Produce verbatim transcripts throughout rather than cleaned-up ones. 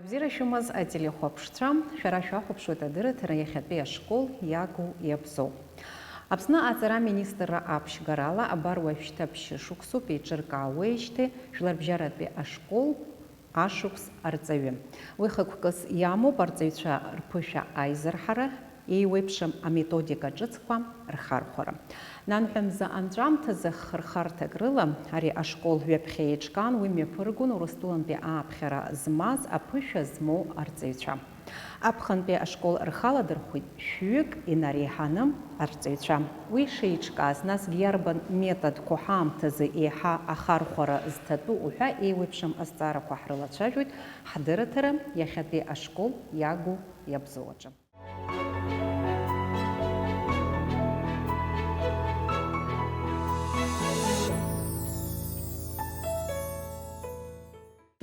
Бзиара шәымаз, ателехәаԥшцәа, шәара шәахәаԥшуеит адырраҭара иахьатәи ашкол иагу иабзоу. Аԥсны аҵара аминистрра аԥшьгарала, абар уажәшьҭа ԥшьышықәсоуп еиҿыркаауеижьҭеи жәларбжьаратәи ашкол ашықәс арҵаҩы. Уи хықәкыс иамоуп арҵаҩцәа рԥышәа аизырҳара, еиуеиԥшым аметодика ҿыцқәа рхархәара. Нанҳәа мза анҵәамҭазы хырхарҭак рыла ари ашкол ҩаԥхьа еиҿкаан, уи мҩаԥыргон Урыстәылантәи ааԥхьара змаз аԥышәа змоу арҵаҩцәа. Аԥхынтәи ашкол рхаладырхәит шәҩык инареиҳаны арҵаҩцәа. Уи шеиҿкааз, насгьы иарбан методқәоу ҳаамҭазы еиҳа ахархәара зҭатәу уҳәа еиуеиԥшым азҵаарақәа ҳрылацәажәоит ҳдырраҭара иахьатәи ашкол иагу иабзоу аҿы.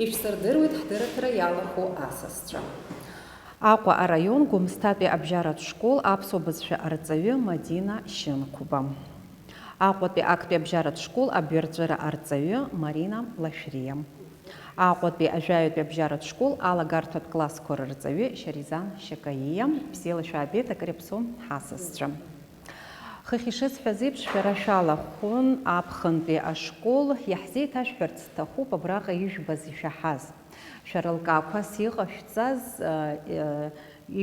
Ишәсырдыруеит ҳдырраҭара иалахәу асасцәа. Аҟәа араион Гәымсҭатәи абжьаратә школ аԥсуа бызшәа арҵаҩы Мадина Шьынқәба. Аҟәатәи актәи абжьаратә школ абҩарҵәыра арҵаҩы Марина Лашәриа. Аҟәатәи ажәаҩатәи абжьаратә школ алагарҭатә классқәа рырҵаҩы Шьаризан Шьакаиа. Бзиала шәаабеит, акыр иаԥсоу ҳасасцәа. Хыхь ишысҳәаз еиԥш, шәара шәалахәын аԥхынтәи ашкол, иаҳзеиҭашәҳәарц сҭахуп абраҟа ижәбаз ишәаҳаз. Шәара лкаақәас иҟашәҵаз, э, э,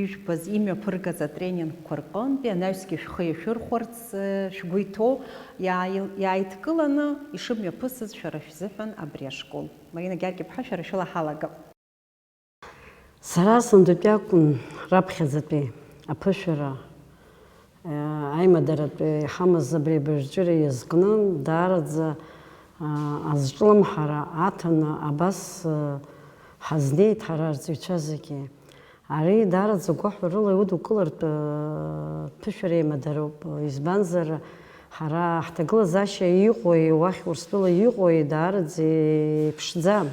ижәбаз имҩаԥыргаз атренингқәа рҟынтәи анаҩсгьы шәхы иашәырхәарц, э, шәгәы иҭоу иааил-, иааидкыланы ишымҩаԥысыз шәара шәзыҳәан абри ашкол. Марина Гьаргь-иԥҳа, шәара шәыла ҳалагап. Сара сынтәатәи акәын раԥхьаӡатәи аԥышәара, аимадаратәы иҳамаз абри абыржәтәира иазкны, даараӡа, а, азҿлымҳара аҭаны абас, а, ҳазнеит ҳара арҵаҩцәа зегьы. Ари даараӡа гәаҳәарыла иудукылартә, а, ԥышәара еимадароуп, избанзар, ҳара ҳҭагылазаашьа иҟои, уахь Урыстәыла иҟои, даараӡа еиԥшӡам.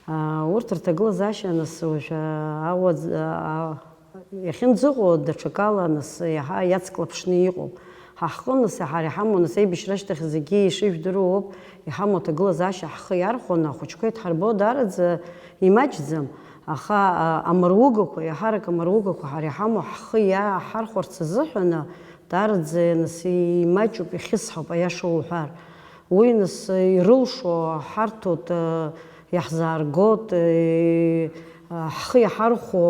А, урҭ рҭагылазаашьа нас уажә, а, ауаӡ-, а, а, иахьынӡаҟоу даҽакала нас иаҳа иацклаԥшны иҟоуп. Ҳа ҳҟны нас ҳара иҳамоу нас аибашьра ашьҭахь зегьы ишыжәдыруа ауп, иҳамоу аҭагылазаашьа ҳхы иархәаны ахәыҷқәа идҳарбо даараӡа имаҷӡам, аха, а, амаругақәа, иаҳарак амаругақәа ҳара иҳамоу ҳхы иаҳархәарц азыҳәаны даараӡа нас имаҷуп, ихьысҳауп, аиаша уҳәар. Уи нас ирылшо ҳарҭоит, а, иаҳзааргоит, э, ҳхы иаҳархәо,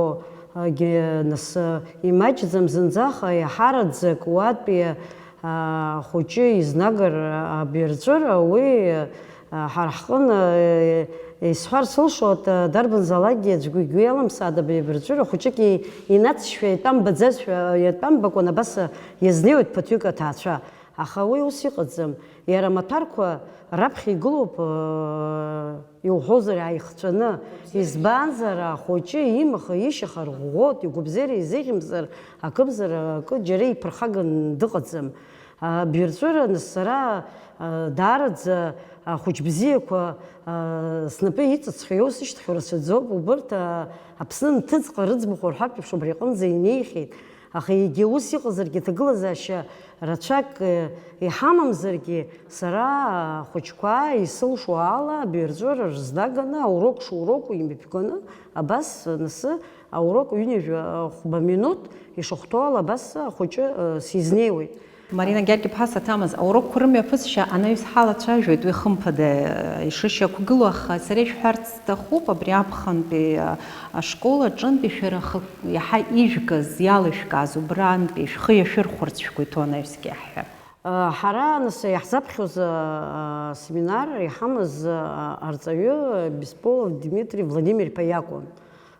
агьы нас имаҷӡам зынӡа, аха иаҳараӡак уатәи ахәыҷы изнагар абирҵәыра, уи, а, ҳара ҳҟны, э, исҳәар сылшоит, а, дарбанзаалакгьы аӡәгьы игәы иалымсааит абри абирҵәыра, хәыҷык и-, инацшәа, иатәамбаӡазшәа, иатәамбакәан абас иазнеиуеит ԥыҭҩык аҭаацәа. Аха уи ус иҟаӡам. Иара амаҭәарқәа раԥхьа игылоуп, э, иуҳәозар, ааихҵәаны. Избанзар, ахәыҷы имаха-ишьаха рӷәӷәоит, игәабзиара изыхьымзар, акымзар акы џьара иԥырхаган дыҟаӡам. А, бирҵәыраны сара, а, даараӡа ахәыҷ бзиақәа, а, снапы иҵыҵхьоу исышьҭхьоу рацәаӡоуп. Убырҭ, а, Аԥсны нҭыҵҟа рыӡбахә рҳәартә еиԥш убри аҟынӡа инеихьеит. Аха егьа ус иҟазаргьы, аҭагылазаашьа рацәак, э, иҳамамзаргьы, сара ахәыҷқәа исылшо ала, абирҵәыра рызнаганы, аурок шуроку имҩаԥганы, абас, нас, аурок ҩынҩажәа хәба минуҭ ишахәҭоу ала, абас ахәыҷы, э, сизнеиуеит. Марина Гьаргь-иԥҳа, саҭамыз, аурокқәа рымҩаԥысшьа анаҩс ҳалацәажәоит, уи хымԥада, э, ишышьақәгылоу, аха сара ишәҳәарц сҭахуп, абри аԥхынтәи, э, ашкол аҿынтәи шәара хы-, иаҳа ижәгаз, иалышәкааз, убрантәи шәхы иашәырхәарц шәгәы иҭоу анаҩсгьы иаҳҳәап. Ҳара, нас, иаҳзаԥхьоз, а, семинар иҳамаз, а, арҵаҩы Бесполов Дмитрий Владимир-иԥа иакәын.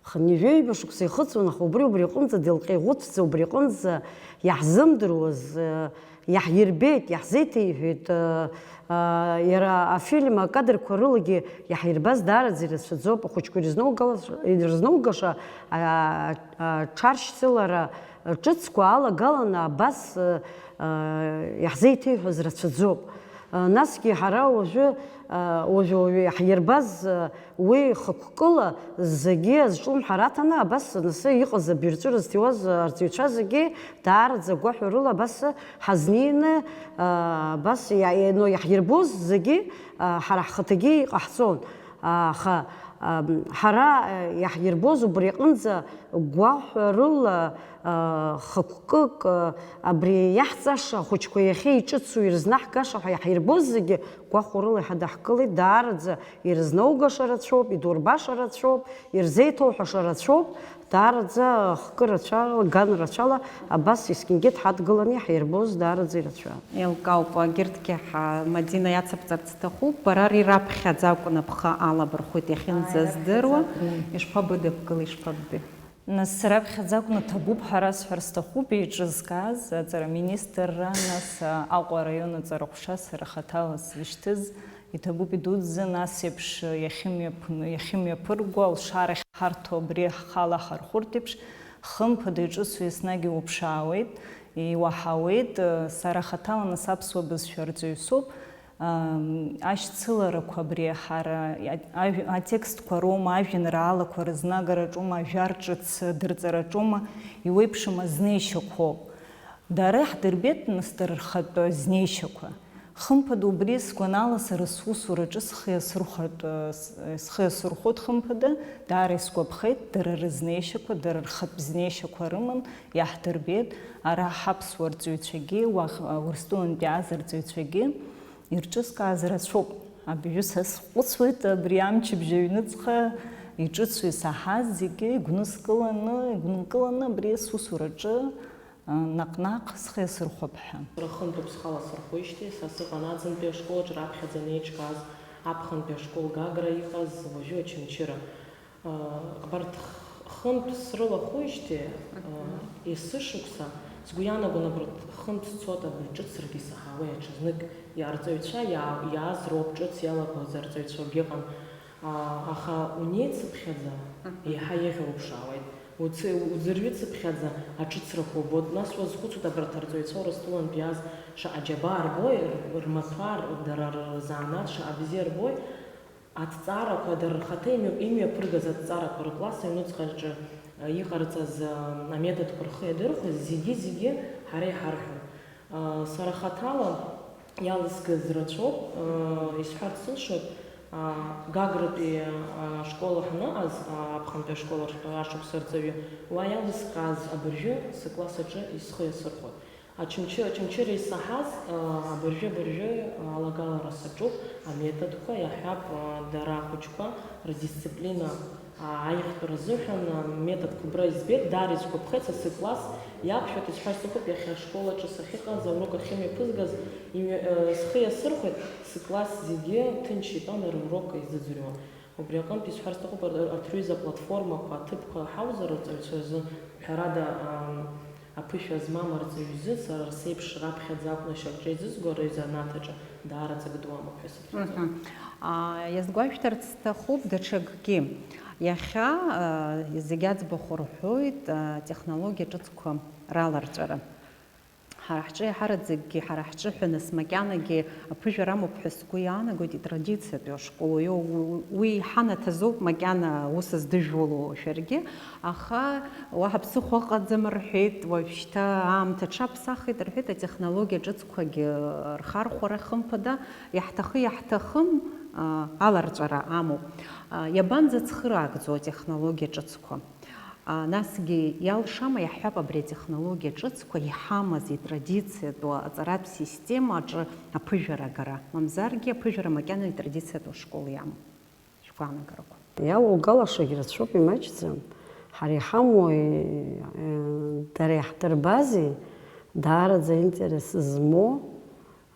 Хынҩажәи ҩба шықәса ихыҵуан, аха убри, убри аҟынӡа деилҟьа-еиӷәыцәӡа, убри аҟынӡа иаҳзымдыруаз, а, иаҳирбеит, иаҳзеиҭеиҳәеит, а, а, иара афильм акадрқәа рылагьы иаҳирбаз даараӡа ирацәаӡоуп, ахәыҷқәа ирызнаугала-, ирызнаугаша, а, аҽаршьцылара ҿыцқәа алагаланы абас, э, э, иаҳзеиҭеиҳәаз рацәаӡоуп. Э, насгьы ҳара уажәы, э, уажәы-уажәы иаҳирбаз, э, уи хықәкыла зегьы азҿлымҳара аҭаны, абас нас иҟаз абирҵәыра зҭиуаз арҵаҩцәа зегьы даараӡа гәаҳәарыла абас ҳазнеины, э, абас иа-, иа-, иаҳирбоз зегьы, э, ҳара ҳхаҭагьы иҟаҳҵон. Аха Ҳара иаҳирбоз убри аҟынӡа гәахәарыла, хықәкык, абри иаҳҵаша ахәыҷқәа иахьа иҿыцу ирызнаҳгаша ҳәа иаҳирбоз зегьы гәахәарыла иҳадаҳкылеит. Даараӡа ирызноугаша рацәоуп, идурбаша рацәоуп, ирзеиҭоуҳәаша рацәоуп. Даараӡа хкы рацәала, ган рацәала абас есқьынгьы дҳадгыланы иаҳирбоз даараӡа ирацәан. Еилкаауп, егьырҭгьы ҳа-, Мадина иацыбҵарц сҭахуп. Бара ари раԥхьаӡа акәын абӷа алабырхәит иахьынӡаздыруа. Ишԥабыдыбкылеи, ишԥаббеи? Нас раԥхьаӡа акәны ҭабуп ҳәа расҳәар сҭахуп, еиҿызкааз аҵара аминистрра, нас Аҟәа араион аҵара ҟәша сара хаҭала сзышьҭыз, иҭабуп идуӡӡан ас еиԥш иахьымҩаԥн-, иахьымҩаԥырго алшарахь ҳарҭо абри ҳхала ҳархәырҭ еиԥш, хымԥада иҿыцу еснагь иуԥшаауеит, иуаҳауеит, сара хаҭала нас аԥсуа бызшәа арҵаҩ соуп, Ам, ашьцыларақәа абри ҳара, а-, ажә-, атекстқәа роума, ажәеинраалақәа рызнагараҿоума, ажәар ҿыц адырҵараҿоума, иуеиԥшым азнеишьақәоуп. Дара иаҳдырбеит, нас, дара рхатә азнеишьақәа. Хымԥада, убри сгәанала, сара сусураҿы схы иасырхәартә, с-, схы иасырхәоит, хымԥада, даара исгәаԥхеит, дара рызнеишьақәа, дара рхатә знеишьақәа рыман, иаҳдырбеит, ара ҳаԥсуа рҵаҩцәагьы, уахь, Урыстәылантәи ааз арҵаҩцәагьы. Ирҿызкааз рацәоуп. Абыржәы са схәыцуеит, абри амчыбжь аҩныҵҟа иҿыцу исаҳаз зегьы игәныскыланы, игәынкыланы абри сусураҿы, а, наҟ-наҟ схы иасырхәап ҳәа. Сара хынтәуп схала сырхәижьҭеи, са сыҟан аӡынтәи ашколаҿ раԥхьаӡа инеиҿкааз аԥхынтәи ашкол Гагра иҟаз уажәы Очамчыра. Абарҭ хынтә срылахәыжьҭеи, есышықәса, сгәы иаанагон, абарҭ хынтә сцоит, абри ҿыцрагьы исаҳауеи, аҽазнык арҵаҩцәа иаа-, иааз роуп, ҿыц иалагоз арҵаҩцәагьы ыҟан. Аха унеицыԥхьаӡа, еиҳа еиӷьуԥшаауеит. Уци-, уӡырҩыцыԥхьаӡа аҿыцрақәа убоит. Нас уазхәыцуеит, абарҭ арҵаҩцәа Урыстәылантә иааз шаҟа џьабаа рбои, р-, рмаҭәар, дара рзанааҭ шаҟа бзиа рбои. Аҭҵаарақәа, дара рхаҭа имҩа-, имҩаԥыргаз аҭҵаарақәа, рыкласс аҩнуҵҟаҿы, э, иҟарҵаз, э, аметодқәа рхы иадырхәаз зегьы-зегьы ҳара иҳарҳәон. Э, сара хаҭала иалызгаз рацәоуп, э, исҳәарц сылшоит, э, Гагратәи, э, ашкол ҳаныҟаз, э, аԥхынтәи ашкол ахь-, ашықәс арҵаҩы, уа иалызкааз абыржәы сыкласс аҿы схы иасырхәоит. Очамчы-, Очамчыра исаҳаз, а, абыржәы-абыржәы алагалара саҿуп, аметодқәа, иаҳҳәап, а, дара ахәыҷқәа рдисциплина, а, аиӷьтәра азыҳәан, а, методқәа убра избеит, даара исгәаԥхеит, са сыкласс иақәшәеит, исҳәар сҭахуп, иахьа ашкол аҿы сахьыҟаз, аурок ахьымҩаԥызгаз, имҩа-, э, схы иасырхәеит, сыкласс зегьы ҭынч итәан, рурок еизыӡырҩуан. Убри аҟынтә исҳәар сҭахуп, ар-, арҭ рҩыза аплатформақәа, аҭыԥқәа ҳаузар, арҵаҩцәа рзы, ҳәарада, ам, аԥышәа змам арҵаҩ изы, сара сеиԥш раԥхьаӡа акәны шьак ҿеизызго рзанааҭ аҿы даара ҵакы ду амоуп ҳәа сыԥхьаӡоит. Мгм. А, иазгәашәҭарц сҭахуп даҽакгьы. Иахьа, а, зегь аӡбахә рҳәоит, а, технологиа ҿыцқәа раларҵәара. Ҳара ҳҿы иаҳараӡакгьы, ҳара ҳҿы ҳәа нас макьанагьы аԥыжәара амоуп ҳәа сгәы иаанагоит итрадициатәу ашкол. Уи, уи иҳанаҭазоуп макьана аус здыжәлоу шәаргьы, аха уаҳа ԥсыхәа ыҟаӡам рҳәеит, уажәшьҭа аамҭа ҽаԥсахит рҳәеит, атехнологиа ҿыцқәагьы рхархәара, хымԥада, иаҳҭахы-иаҳҭахым, а, аларҵәара амоуп. А, иабанӡацхыраагӡо атехнологиа ҿыцқәа? А, насгьы иалшама, иаҳҳәап, абри атехнологиа ҿыцқәа иҳамаз итрадициатәу аҵаратә система аҿы аԥыжәара агара, мамзаргьы аԥыжәара макьана итрадициатәу ашкол иамоу шәгәаанагарақәа? Иалоугалашагь рацәоуп, имаҷӡам. Ҳара иҳамоу, э, дара иаҳдырбази, даараӡа интерес змоу,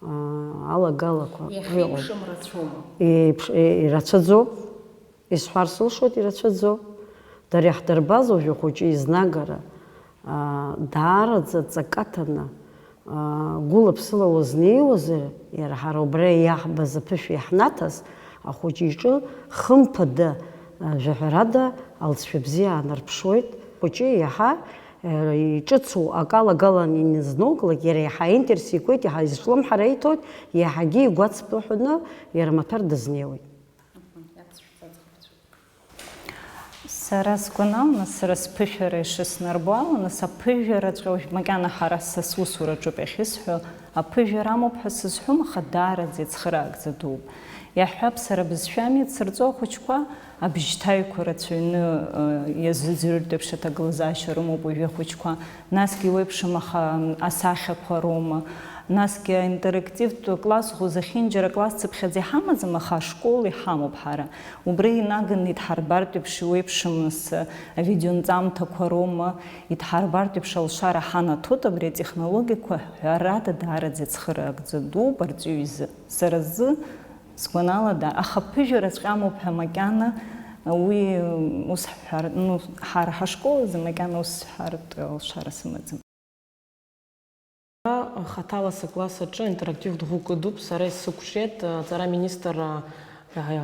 а, алагалақәа иахьеиԥшым ыҟоуп. Рацәоума? Еиԥш-, е-, ирацәаӡоуп. Исҳәар сылшоит, ирацәаӡоуп. Дара иаҳдырбаз уажәы ахәыҷы изнагара, аа, даараӡа ҵакаҭаны, аа, гәыла-ԥсыла уазнеиуазар, иара ҳара убра иаҳбаз аԥышәа иаҳнаҭаз ахәыҷы иҿы хымԥада, аа, жәаҳәарада алҵшәа бзиа аанарԥшуеит. Ахәыҷы иаҳа, аа, иҿыцу акы алагалан ианызноуклак, иара иаҳа аинтерес икуеит, иаҳа изҿлымҳара иҭоит, иаҳагьы игәацԥыҳәаны иара маҭәар дазнеиуеит. Мгм, иацшәҵа аӡӷабцәа. Сара сгәанала, нас, сара сԥышәара ишыснарбо ала, нас, аԥыжәараҵәҟьа уажә макьана ҳара са сусураҿоуп иахьысҳәо, аԥыжәара амоуп ҳәа сызҳәом, аха даараӡа ицхыраагӡа дууп. Иаҳҳәап, сара бызшәами, ицырҵо ахәыҷқәа абжьҭаҩқәа рацәаҩны, э, иазыӡырҩыртә еиԥш аҭагылазаашьа рымоуп уажәы ахәыҷқәа, насгьы еиуеиԥшым, аха асахьақәа роума, насгьы аинтерактивтә класс ӷәы зехьынџьара класс цыԥхьаӡа иҳамаӡам, аха ашкол иҳамоуп ҳара. Убри инаганы идҳарбартә еиԥш иуеиԥшым, нас, авидеонҵамҭақәа роума, идҳарбартә еиԥш алшара ҳанаҭоит абри атехнологиақәа, ҳәарада, даараӡа ицхыраагӡа дууп арҵаҩы изы. Сара сзы, сгәанала, да, аха ԥыжәараҵәҟьа амоуп ҳәа макьана уи ус ҳҳәар, ну, ҳара ҳашкол азы макьана ус ҳҳәартә алшара сымаӡам. Хаҭала сыкласс аҿы аинтерактивтә ӷәы кыдуп, сара исыкәшеит, аҵара аминистрра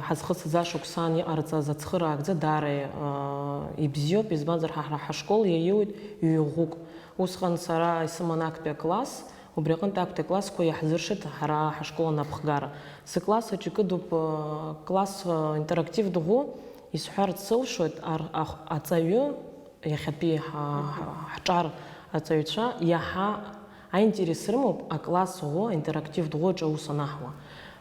ҳазхысыз ашықәсан иҟарҵаз ацхыраагӡа даара, а, ибзиоуп, избанзар, ҳа, ҳара ҳашкол иаиуит ҩ-ӷәык. Усҟан сара исыман актәи акласс, убри аҟынтә актәи аклассқәа иаҳзыршеит ҳара ҳашкол анапхгара. Сыкласс аҿы икыдуп, а, класс, а, интерактивтә ӷәы, исҳәарц сылшоит, ар-, ахә-, аҵаҩы, иахьатәи ҳа-, ҳа-, ҳҿар аҵаҩцәа иаҳа аинтерес рымоуп акласс ӷәы, аинтерактивтә ӷәы аҿы аус анаҳуа.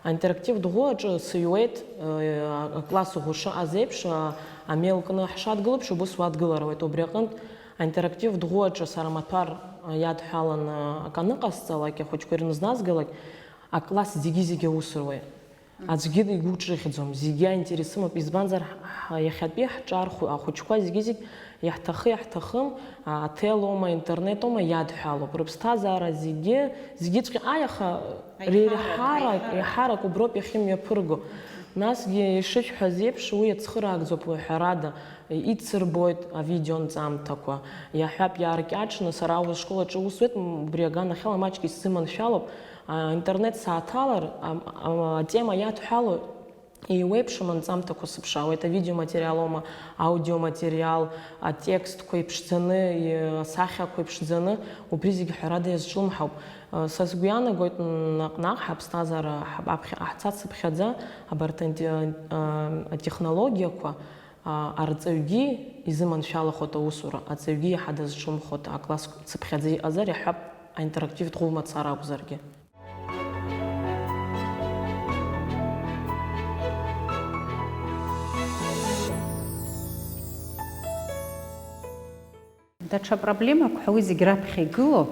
Аинтерактивтә ӷәы аҿы сыҩуеит, э, акласс ӷәы шыҟаз еиԥш, а-, амел кны ҳшадгылоу еиԥш, убыс уадгылар ауеит. Убри аҟынтә, аинтерактивтә ӷәы аҿы сара маҭәар, а, иадҳәаланы акы аныҟасҵалак, ахәыҷқәа ирнызназгалак, акласс зегьы-зегьы аус руеит. Аӡәгьы игәы ҿыхьӡом, зегьы аинтерес рымоуп, избанзар, ҳ-, ҳ-, иахьатәи ҳҿар хәы-, ахәыҷқәа зегьы-зегь иаҳҭахы-иаҳҭахым, а, аҭел аума, интернет аума иадҳәалоуп. Рыԥсҭазаара зегьы, зегьыҵәҟьа, аиаха Аиҳарак, реиҳарак, аиҳарак. Еиҳарак уброуп иахьымҩаԥырго. Насгьы ишышәҳәаз еиԥш, уи ацхыраагӡоуп, ҳәарада, ицырбоит авидеонҵамҭақәа. Иаҳҳәап, иааркьаҿны, сара аус школ аҿы аус зуеит, м, убри аганахьала маҷк исзыманшәалоуп. А, интернет сааҭалар, ам, а, атема иадҳәало еиуеиԥшым анҵамҭақәа сыԥшаауеит, авидеоматериал аума, аудиоматериал, атекстқәа иԥшӡаны, и-, асахьақәа иԥшӡаны, убри зегьы ҳәарада иазҿлымҳауп. А, са сгәы иаанагоит, н-, наҟ-наҟ ҳаԥсҭазаара ҳаб-, аԥхьа ҟаҳҵацыԥхьаӡа абарҭ анти-, а, атехнологиақәа, а, арҵаҩгьы изыманшәалахоит аусура, аҵаҩгьы иаҳа дазҿлымҳоит, акласс цыԥхьаӡа иҟазар, иаҳҳәап, аинтерактивтә ӷәы мацара акәзаргьы. Даҽа проблемак ҳәа уи зегь раԥхьа игылоу,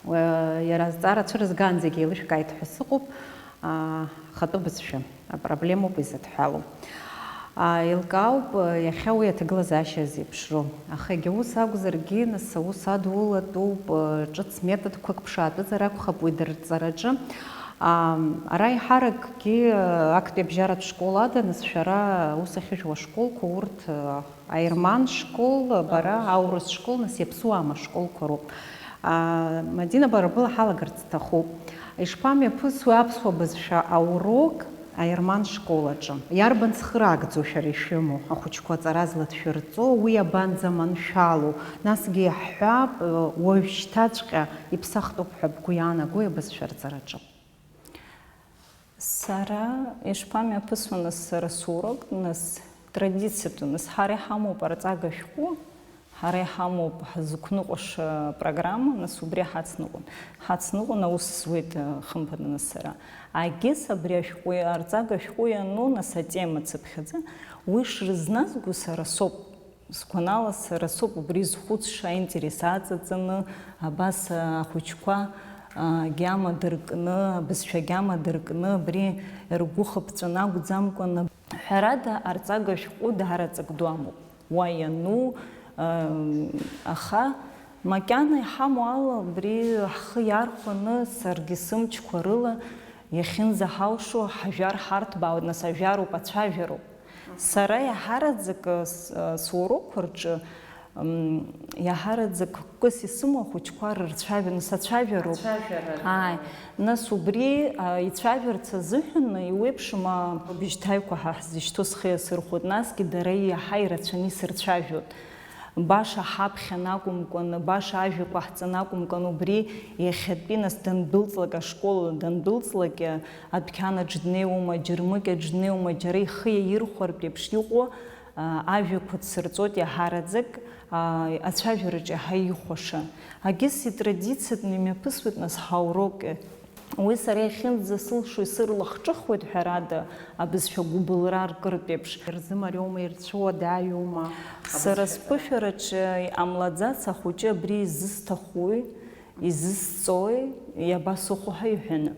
уа-, иара азҵаара цәырызгаанӡагьы еилышәкааит ҳәа сыҟоуп, аа, ахатәы бызшәа апроблемоуп изыдҳәалоу. Аа, еилкаауп, иахьа уи аҭагылазаашьа зеиԥшроу. Аха егьа ус акәзаргьы, нас аус адулатәуп, ҿыц методқәак ԥшаатәызар акәхап уи дырҵараҿы. Аа, ара еиҳаракгьы актәи абжьаратә школ ада, нас шәара аус ахьыжәуа ашколқәа урҭ, Аерман школ, бара аурыс школ, нас иаԥсуаа школқәа роуп. Аа, Мадина, бара была ҳалагарц сҭахуп. Ишԥамҩаԥысуеи аԥсуа бызшәа аурок аерман школ аҿы? Иарбан цхыраагӡоу шәара ишәымоу, ахәыҷқәа аҵара злацәырҵо, уи абанӡаманшәалоу? Насгьы иаҳҳәап, уажәшьҭаҵәҟьа иԥсахтәуп ҳәа бгәы иаанагои абызшәа арҵараҿы? Сара ишԥамҩаԥысуа, нас, сара сурок, нас, традициатәу, нас, ҳара иҳамоуп арҵага шәҟәы, ҳара иҳамоуп ҳазықәныҟәаша программа, нас, убри ҳацныҟәон. Ҳацныҟәон, аус зуеит, хымԥада, нас, сара. Агьыс абри ашәҟәы, арҵага шәҟәы иану, нас, атема цыԥхьаӡа, уи шрызназго сара соуп. Сгәанала, сара соуп убри зхәыцша, аинтерес аҵаҵаны, абас, а, ахәыҷқәа, а, агьама дыркны, абызшәа агьама дыркны, абри ргәы хыԥҵәаны акәӡамкәаны. Ҳәарада, арҵага шәҟәы даараӡак ду амоуп. Уа иану, а, аха макьана иҳамоу ала, абри ҳхы иархәаны, саргьы сымчқәа рыла иахьынӡаҳалшо, ҳажәар ҳарҭбаауеит, нас ажәароуп, ацәажәароуп. Сара иаҳараӡак, с-, соурокқәа рҿы, м, иаҳараӡак кыс исымоу ахәыҷқәа рырцәажәаны сацәажәароуп. Ацәажәара. Ааи, нас убри, а, ицәажәарц азыҳәан, иуеиԥшым, а, быжьҭаҩқәа ҳа ҳзышьҭоу схы иасырхәоит, насгьы дара иаҳа ирацәаны исырцәажәоит. Баша ҳаԥхьан акәымкәаны, баша ажәақәа ҳҵаны акәымкәаны, убри иахьатәи нас дандәылҵлак, ашкол дандәылҵлак, адәқьанаҿ днеиуама, џьармыкьаҿ днеиуама, џьара ихы иаирхәартә еиԥш иҟоу, Ажәақәа дсырҵоит иаҳараӡак, ацәажәараҿы иаҳа ихәаша. Агьыс итрадициатәны имҩаԥысуеит нас ҳаурок. Уи сара иахьынӡасылшо исырлахҿыхуеит, ҳәарада, абызшәа гәыбылра ркыртә еиԥш. Ирзымариоума, ирцәыуадаҩума? Сара сԥышәараҿы иҟамлаӡац ахәыҷы абри изысҭахуи, изысҵои, иабасыхәо ҳәа иҳәаны.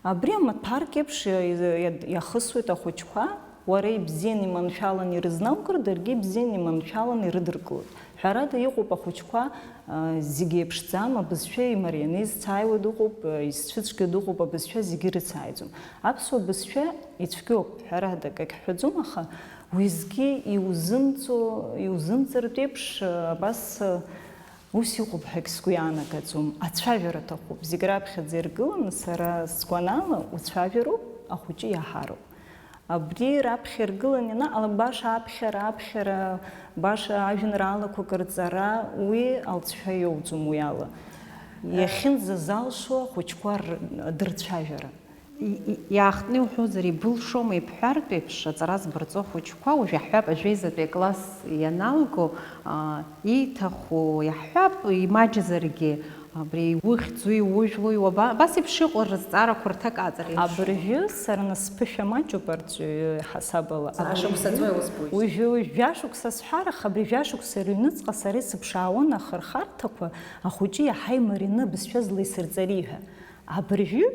Абри амаҭәарк еиԥш иа-, иа-, иахысуеит ахәыҷқәа, уара ибзиан иманшәалан ирызнаугар, даргьы ибзиан иманшәалан ирыдыркылоит. Ҳәарада, иҟоуп ахәыҷқәа, а, зегьы еиԥшӡам, абызшәа имарианы изцааиуа дыҟоуп, а, изцәыцәгьа дыҟоуп, абызшәа зегьы рыцааиӡом. Аԥсуа бызшәа ицәгьоуп, ҳәарада, акагь ҳҳәаӡом, аха уеизгьы иузымҵо, иузымҵыртә еиԥш, а, абас, а, ус иҟоуп ҳәагь сгәы иаанагаӡом. Ацәажәара аҭахуп. Зегь раԥхьаӡа иргыланы, сара сгәанала, уцәажәароуп, ахәыҷы иаҳароуп. Абри раԥхьа иргылан ианаҟала, баша аԥхьара, аԥхьара, баша ажәеинраалақәак рҵара, уи алҵшәа иоуӡом уи ала. Иахьынӡазалшо ахәыҷқәа р-, дырцәажәара. И-, и-, иаахтны иуҳәозар, ибылшома, ибҳәартә еиԥш, аҵара збырҵо ахәыҷқәа, уажә иаҳҳәап, ажәеизатәи акласс ианалго, а, ииҭаху иаҳҳәап, имаҷзаргьы, абри иухьӡуи, иужәлои, уаба-, абас еиԥш иҟоу рызҵаарақәа рҭак аҵара иалшома? Абыржәы сара нас сԥышәа маҷуп арҵаҩы ҳасабала. Ашықәс аҵуеи узбоит. Уажәы, уажә жәашықәса сҳәар, аха абри жәашықәса рыҩныҵҟа сара исыԥшаауан ахырхарҭақәа, ахәыҷы иаҳа имарианы абызшәа злаисырҵари ҳәа. Абыржәы,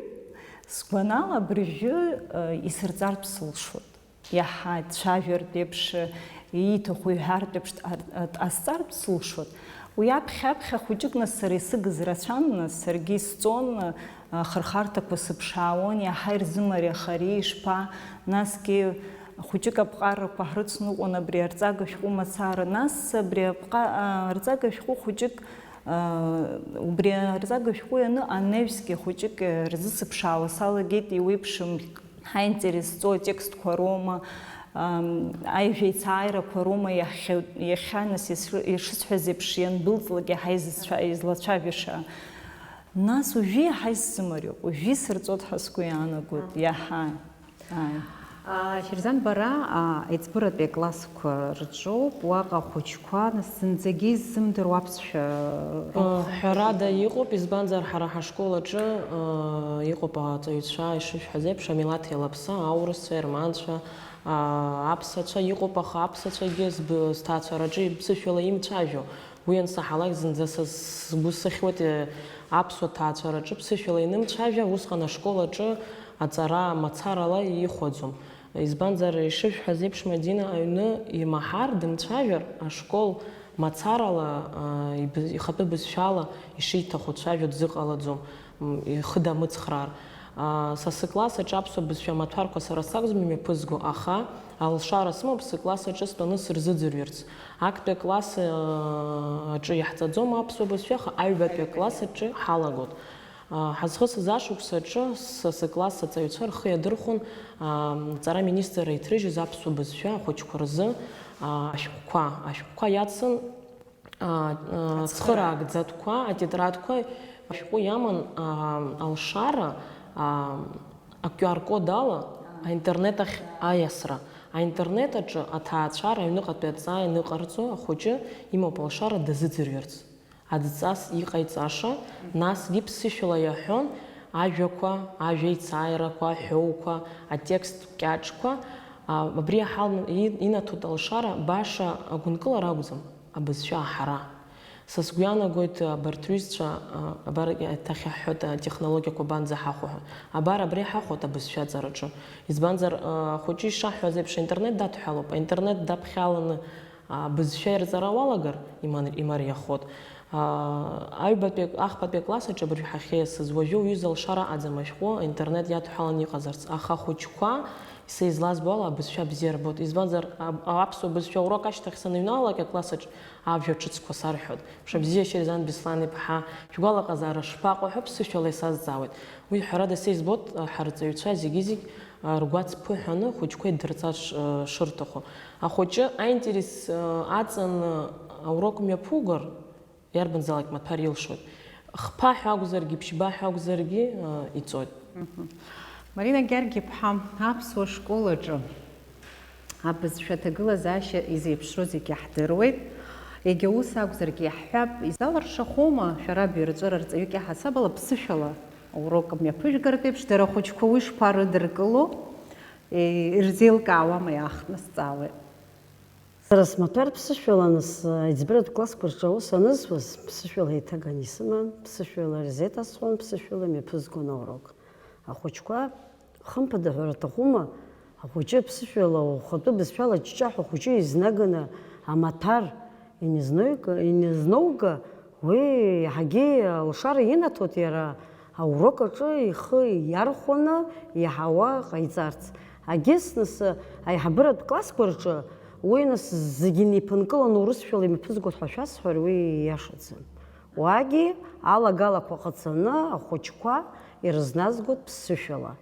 сгәанала, абыржәы, э, исырҵартә сылшоит. Иаҳа дцәажәартә еиԥш, ииҭаху иҳәартә еиԥш дҟа-, дҟасҵартә сылшоит. Уи аԥхьа-аԥхьа хәыҷык нас сара исыгыз рацәан, нас саргьы исҵон, ахырхарҭақәа сыԥшаауан, иаҳа ирзымариахари, ишԥа, насгьы хәыҷык аԥҟарақәа ҳрыцныҟәон абри арҵага шәҟәы мацара, нас абри апҟа-, а, арҵага шәҟәы хәыҷык, а, убри арҵага шәҟәы ианыҟам анаҩсгьы хәыҷык, а, рзысыԥшаауа салагеит, иуеиԥшым. Ҳаинтерес зҵоу атекстқәа роума, ам, аҩажәа еицааирақәа роума, иахьа-, иахьа, нас, ишысҳәаз еиԥш, иандәылҵлак иаҳа изыцәа-, излацәажәаша. Нас уажәы иаҳа исзымариоуп, уажәы исырҵоит ҳәа сгәы иаанагоит, иаҳа. Ааи. А, Шьырзан, бара, а, аиҵбыратәи аклассқәа рҿоуп, уаҟа ахәыҷқәа, нас, зынӡагьы иззымдыруа аԥсшәа ракәхап. Ҳәарада, иҟоуп, избанзар, ҳара ҳашкол аҿы, а, иҟоуп аҵаҩцәа ишышәҳәаз еиԥш, амилаҭ еилаԥса, аурысцәа, ерманцәа, а, аԥсацәа, иҟоуп, аха аԥсацәагьы зб-, сҭаацәараҿы ԥсышәала имцәажәо. Уи ансаҳалак зынӡа са сгәы сыхьуеит, э, аԥсуа ҭаацәараҿы ԥсышәала инымцәажәа, усҟан ашкол аҿы аҵара мацарала ихәаӡом. Избанзар, ишышәҳәаз еиԥш, Мадина аҩны имаҳар, дымцәажәар, ашкол мацарала, а, иб-, ихатәы бызшәала ишиҭаху дцәажәо дзыҟалаӡом, м, ихы дамыцхраар. А, са сыкласс аҿы аԥсуа бызшәа амаҭәарқәа сара сакәӡам имҩаԥызго, аха алшара сымоуп сыкласс аҿы стәаны сырзыӡырҩырц. Актәи акласс, а, аҿы иаҳҵаӡом аԥсуа бызшәа, аха аҩбатәи акласс аҿы ҳалагоит. А, ҳазхысыз ашықәс аҿы са сыкласс аҵаҩцәа рхы иадырхәон, а, аҵара министрра иҭрыжьыз аԥсуа бызшәа ахәыҷқәа рзы, а, ашәҟәқәа, ашәҟәқәа иацын, а, а, ацхыраагӡатәқәа, атетрадқәа, ашәҟәы иаман, а, алшара, а, а-Q R код ала аинтернет ахь аиасра. Аинтернет аҿы аҭаацәара аҩныҟатәи аҵаа ианыҟарҵо ахәыҷы имоуп алшара дазыӡырҩырц. Адҵас иҟаиҵаша, насгьы ԥсышәала иаҳәон ажәақәа, ажәа еицааирақәа, аҳәоуқәа, атекст кьаҿқәа, а, абри аҳа и-, инаҭоит алшара баша агәынкылара акәӡам, абызшәа аҳара. Са сгәы иаанагоит, абарҭ рҩызцәа, а, абар, иахьа ҳҳәоит, атехнологиақәа банӡа ҳахәо ҳәа. Абар абри ҳахәоит абызшәа аҵараҿы. Избанзар, а, ахәыҷы ишаҳҳәаз еиԥш, аинтернет дадҳәалоуп, аинтернет даԥхьаланы, а, бызшәа ирҵара уалагар, иман-, имариахоит. А, аҩбатәи, ахԥатәи акласс аҿы абыржәы ҳахьиасыз, уажәы уҩыза алшара аӡам ашәҟәы аинтернет иадҳәаланы иҟазарц, аха ахәыҷқәа, са излазбо ала, абызшәа бзиа рбоит. Избанзар, аб-, аԥсуа бызшәа аурок ашьҭахь саныҩналалак акласс аҿы абжа ҿыцқәа сарҳәоит. Мшыбзиа Шьерзан Беслан-иԥҳа, шәгәалаҟазаара шԥаҟоу ҳәа ԥсышәала исазҵаауеит. Уи, ҳәарада, са избоит, ҳарҵаҩцәа зегьы-зегь, а, ргәаҵԥыҳәаны ахәыҷқәа идырҵар ш-, а, шырҭаху. Ахәыҷы аинтерес, а, аҵаны аурок мҩаԥугар, иарбанзаалак маҭәар илшоит. Хԥа ҳәа акәзаргьы, ԥшьба ҳәа акәзаргьы, а, иҵоит. Мгм. Марина Гьаргь-иԥҳа, аԥсуа школ аҿы Абызшәа аҭагылазаашьа изеиԥшроу зегьы ҳдыруеит. Егьа ус акәзаргьы иаҳҳәап, изалыршахома шәара абаҩрҵәыра рҵаҩык иаҳасаб ала ԥсышәала аурок мҩаԥыжәгартә еиԥш, дара ахәыҷқәа уи шԥарыдыркыло, ирзеилкаауама, иаахтны сҵаауеит. Сара смаҭәар ԥсышәала нас, аиҵбыратә классқәа рҿы аус анызуаз, ԥсышәала еиҭаган исыман, ԥсышәала рзеиҭасҳәон, ԥсышәала мҩаԥызгон аурок. Ахәыҷқәа, хымԥада ҳәара аҭахума, ахәыҷы ԥсышәала ухатәы бызшәала ҷҷаҳәа ахәыҷы изнаганы амаҭәар инизноуга, инизноуга, уи иаҳагьы алшара инаҭоит иара аурок аҿы ихы иархәаны иаҳауа ҟаиҵарц. Агьыс нас аиҳабыратә классқәа рҿы уи нас зегьы неиԥынкыланы урысшәала имҩаԥызгоит ҳәа шәасҳәар, уи ииашаӡам. Уагьы алагалақәа ҟаҵаны ахәыҷқәа ирызназгоит ԥсышәала.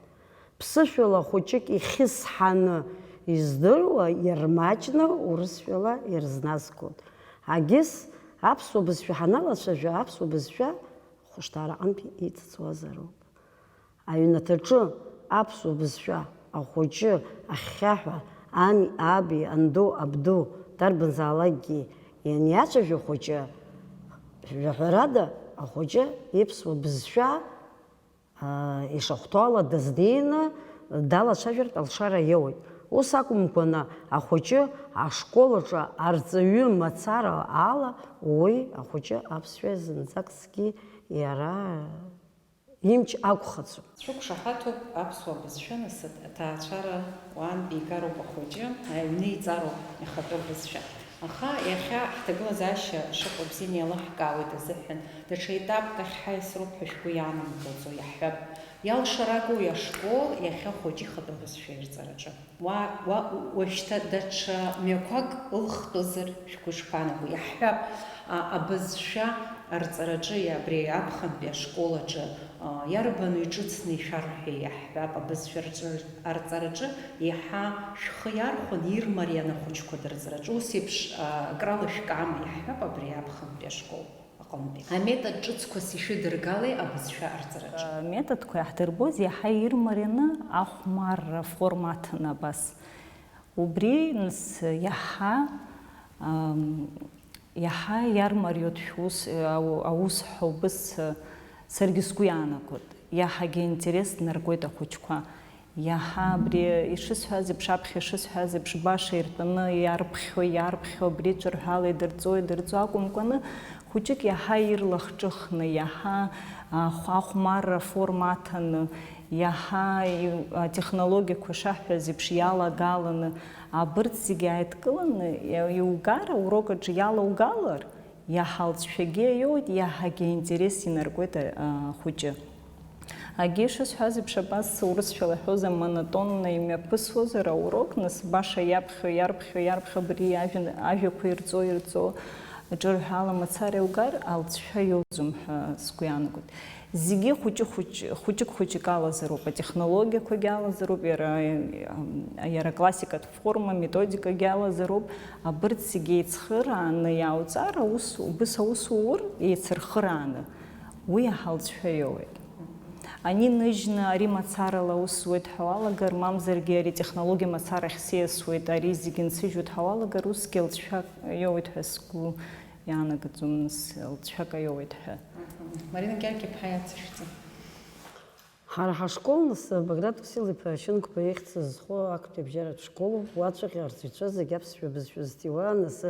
Ԥсышәала хәыҷык ихьысҳаны издыруа, ирмаҷны урысшәала ирызназгоит. Агьыс аԥсуа бызшәа ҳаналацәажәа, аԥсуа бызшәа хәышҭаараҟынтәи иҵыҵуазароуп. Аҩнаҭаҿы аԥсуа бызшәа ахәыҷы ахьхьаҳәа ани аби, анду абду, дарбанзаалакгьы ианиацәажәо хәыҷы, жәаҳәарада, ахәыҷы иԥсуа бызшәа аа, ишахәҭоу ала дазнеины далацәажәартә алшара иоуеит. Ус акәымкәаны, ахәыҷы ашкол аҿы арҵаҩы мацара ала уи ахәыҷы аԥсшәа зынӡакгьы иара имч ақәхаӡом. Сшәықәшаҳаҭуп аԥсуа бызшәа, нас аҭаацәара уаантәи игароуп ахәыҷы, аҩны иҵароуп ихатәы бызшәа. Аха иахьа ҳҭагылазаашьа шыҟоу бзианы иалаҳкаауеит азыҳәан, даҽа етапк ахь ҳаиасроуп ҳәа шәгәы иаанамгаӡо иаҳҳәап. Иалшарагоу иашкол иахьа ахәыҷы ихатәы бызшәа ирҵараҿы. Уа, уа, уажәшьҭа даҽа мҩақәак ылхтәызар шәгәы ишԥаанаго? Иаҳҳәап, а, абызшәа арҵараҿы, абри аԥхынтәи ашкол аҿы, а, иарбану иҿыцны ишәарҳәеи? Иаҳҳәап, абызшәа рҿы, арҵараҿы еиҳа шәхы иархәаны ирмарианы ахәыҷқәа дырҵараҿы ус еиԥш, а, акрала шәкаама? Иаҳҳәап, абри аԥхынтәи ашкол аҟынтәи. Аметод ҿыцқәас ишәыдыргалеи абызшәа арҵараҿы? Аметодқәа иаҳдырбоз иаҳа ирмарианы ахәмарра формаҭын абас. Убри, нас, иаҳа, ам, иаҳа иармариоит шәус, ау-, аус ҳәа убыс, саргьы сгәы иаанагоит. Иаҳагьы интерес наргоит ахәыҷқәа. Иаҳа абри ишысҳәаз еиԥш, аԥхьа ишысҳәаз еиԥш, баша иртәаны иарԥхьо, иарԥхьо, абри ҿырҳәала идырҵо, идырҵо акәымкәаны, хәыҷык иаҳа ирлахҿыхны, иаҳа, а, хә-, ахәмарра форма аҭаны, иаҳа и-, атехнологиақәа шаҳҳәаз еиԥш иалагаланы, абырҭ зегьы ааидкыланы иа-, иугар, аурок аҿы иалаугалар, иаҳа алҵшәагьы аиоуит, иаҳагьы аинтерес инаркуеит, а, ахәыҷы. Агьы ишысҳәаз еиԥш, абас урысшәала иҳәозар, монотонно имҩаԥысуазар аурок, нас баша иаԥхьо, иарԥхьо, иарԥхьо абри ажәа, ажәақәа ирҵо, ирҵо, ҿырҳәала мацара иугар, алҵшәа иоуӡом ҳәа сгәы иаанагоит. Зегьы хәыҷы-хәыҷ-, хәыҷык-хәыҷык алазароуп, атехнологиақәагьы алазароуп, иара, иара аклассикатә форма, методикагьы алазароуп, абырҭ зегьы еицхырааны иаауҵар, аус, убыс аус уур, еицырхырааны, уи иаҳа алҵшәа иоуеит. Ани ныжьны ари мацарала аус зуеит ҳәа уалагар, мамзаргьы ари технологиа мацара ахь сиасуеит, ари зегьы нсыжьуеит ҳәа уалагар, усгьы алҵшәа иоуеит ҳәа сгәы иаанагаӡом, нас, алҵшәак аиоуеит ҳәа. Мгм. Марина Георги-иԥҳа, иацышәҵа. Ҳара ҳашкол, нас, Баграт Васил-иԥа Шьынқәба ихьӡ зху актәи абжьаратә школуп, уаҵәҟьа арҵаҩцәа зегь аԥсшәа бызшәа зҭиуа, нас,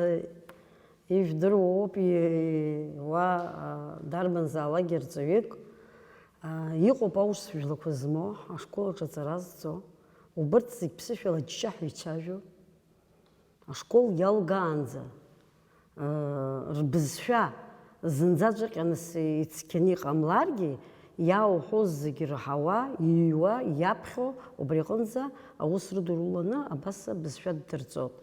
ижәдыруа ауп, и-, уа, а, дарбанзаалак ирҵаҩык, а, иҟоуп аусжәлақәа змоу, ашкол аҿы аҵара зҵо, убырҭ зегь ԥсышәала ҷҷаҳәа ицәажәо. Ашкол иалгаанӡа, рбызшәа зынӡаҵәҟьа нас ицқьаны иҟамларгьы, иаауҳәоз зегьы раҳауа, иҩуа, иаԥхьо, убри аҟынӡа аус рыдуруланы абас абызшәа ддырҵот.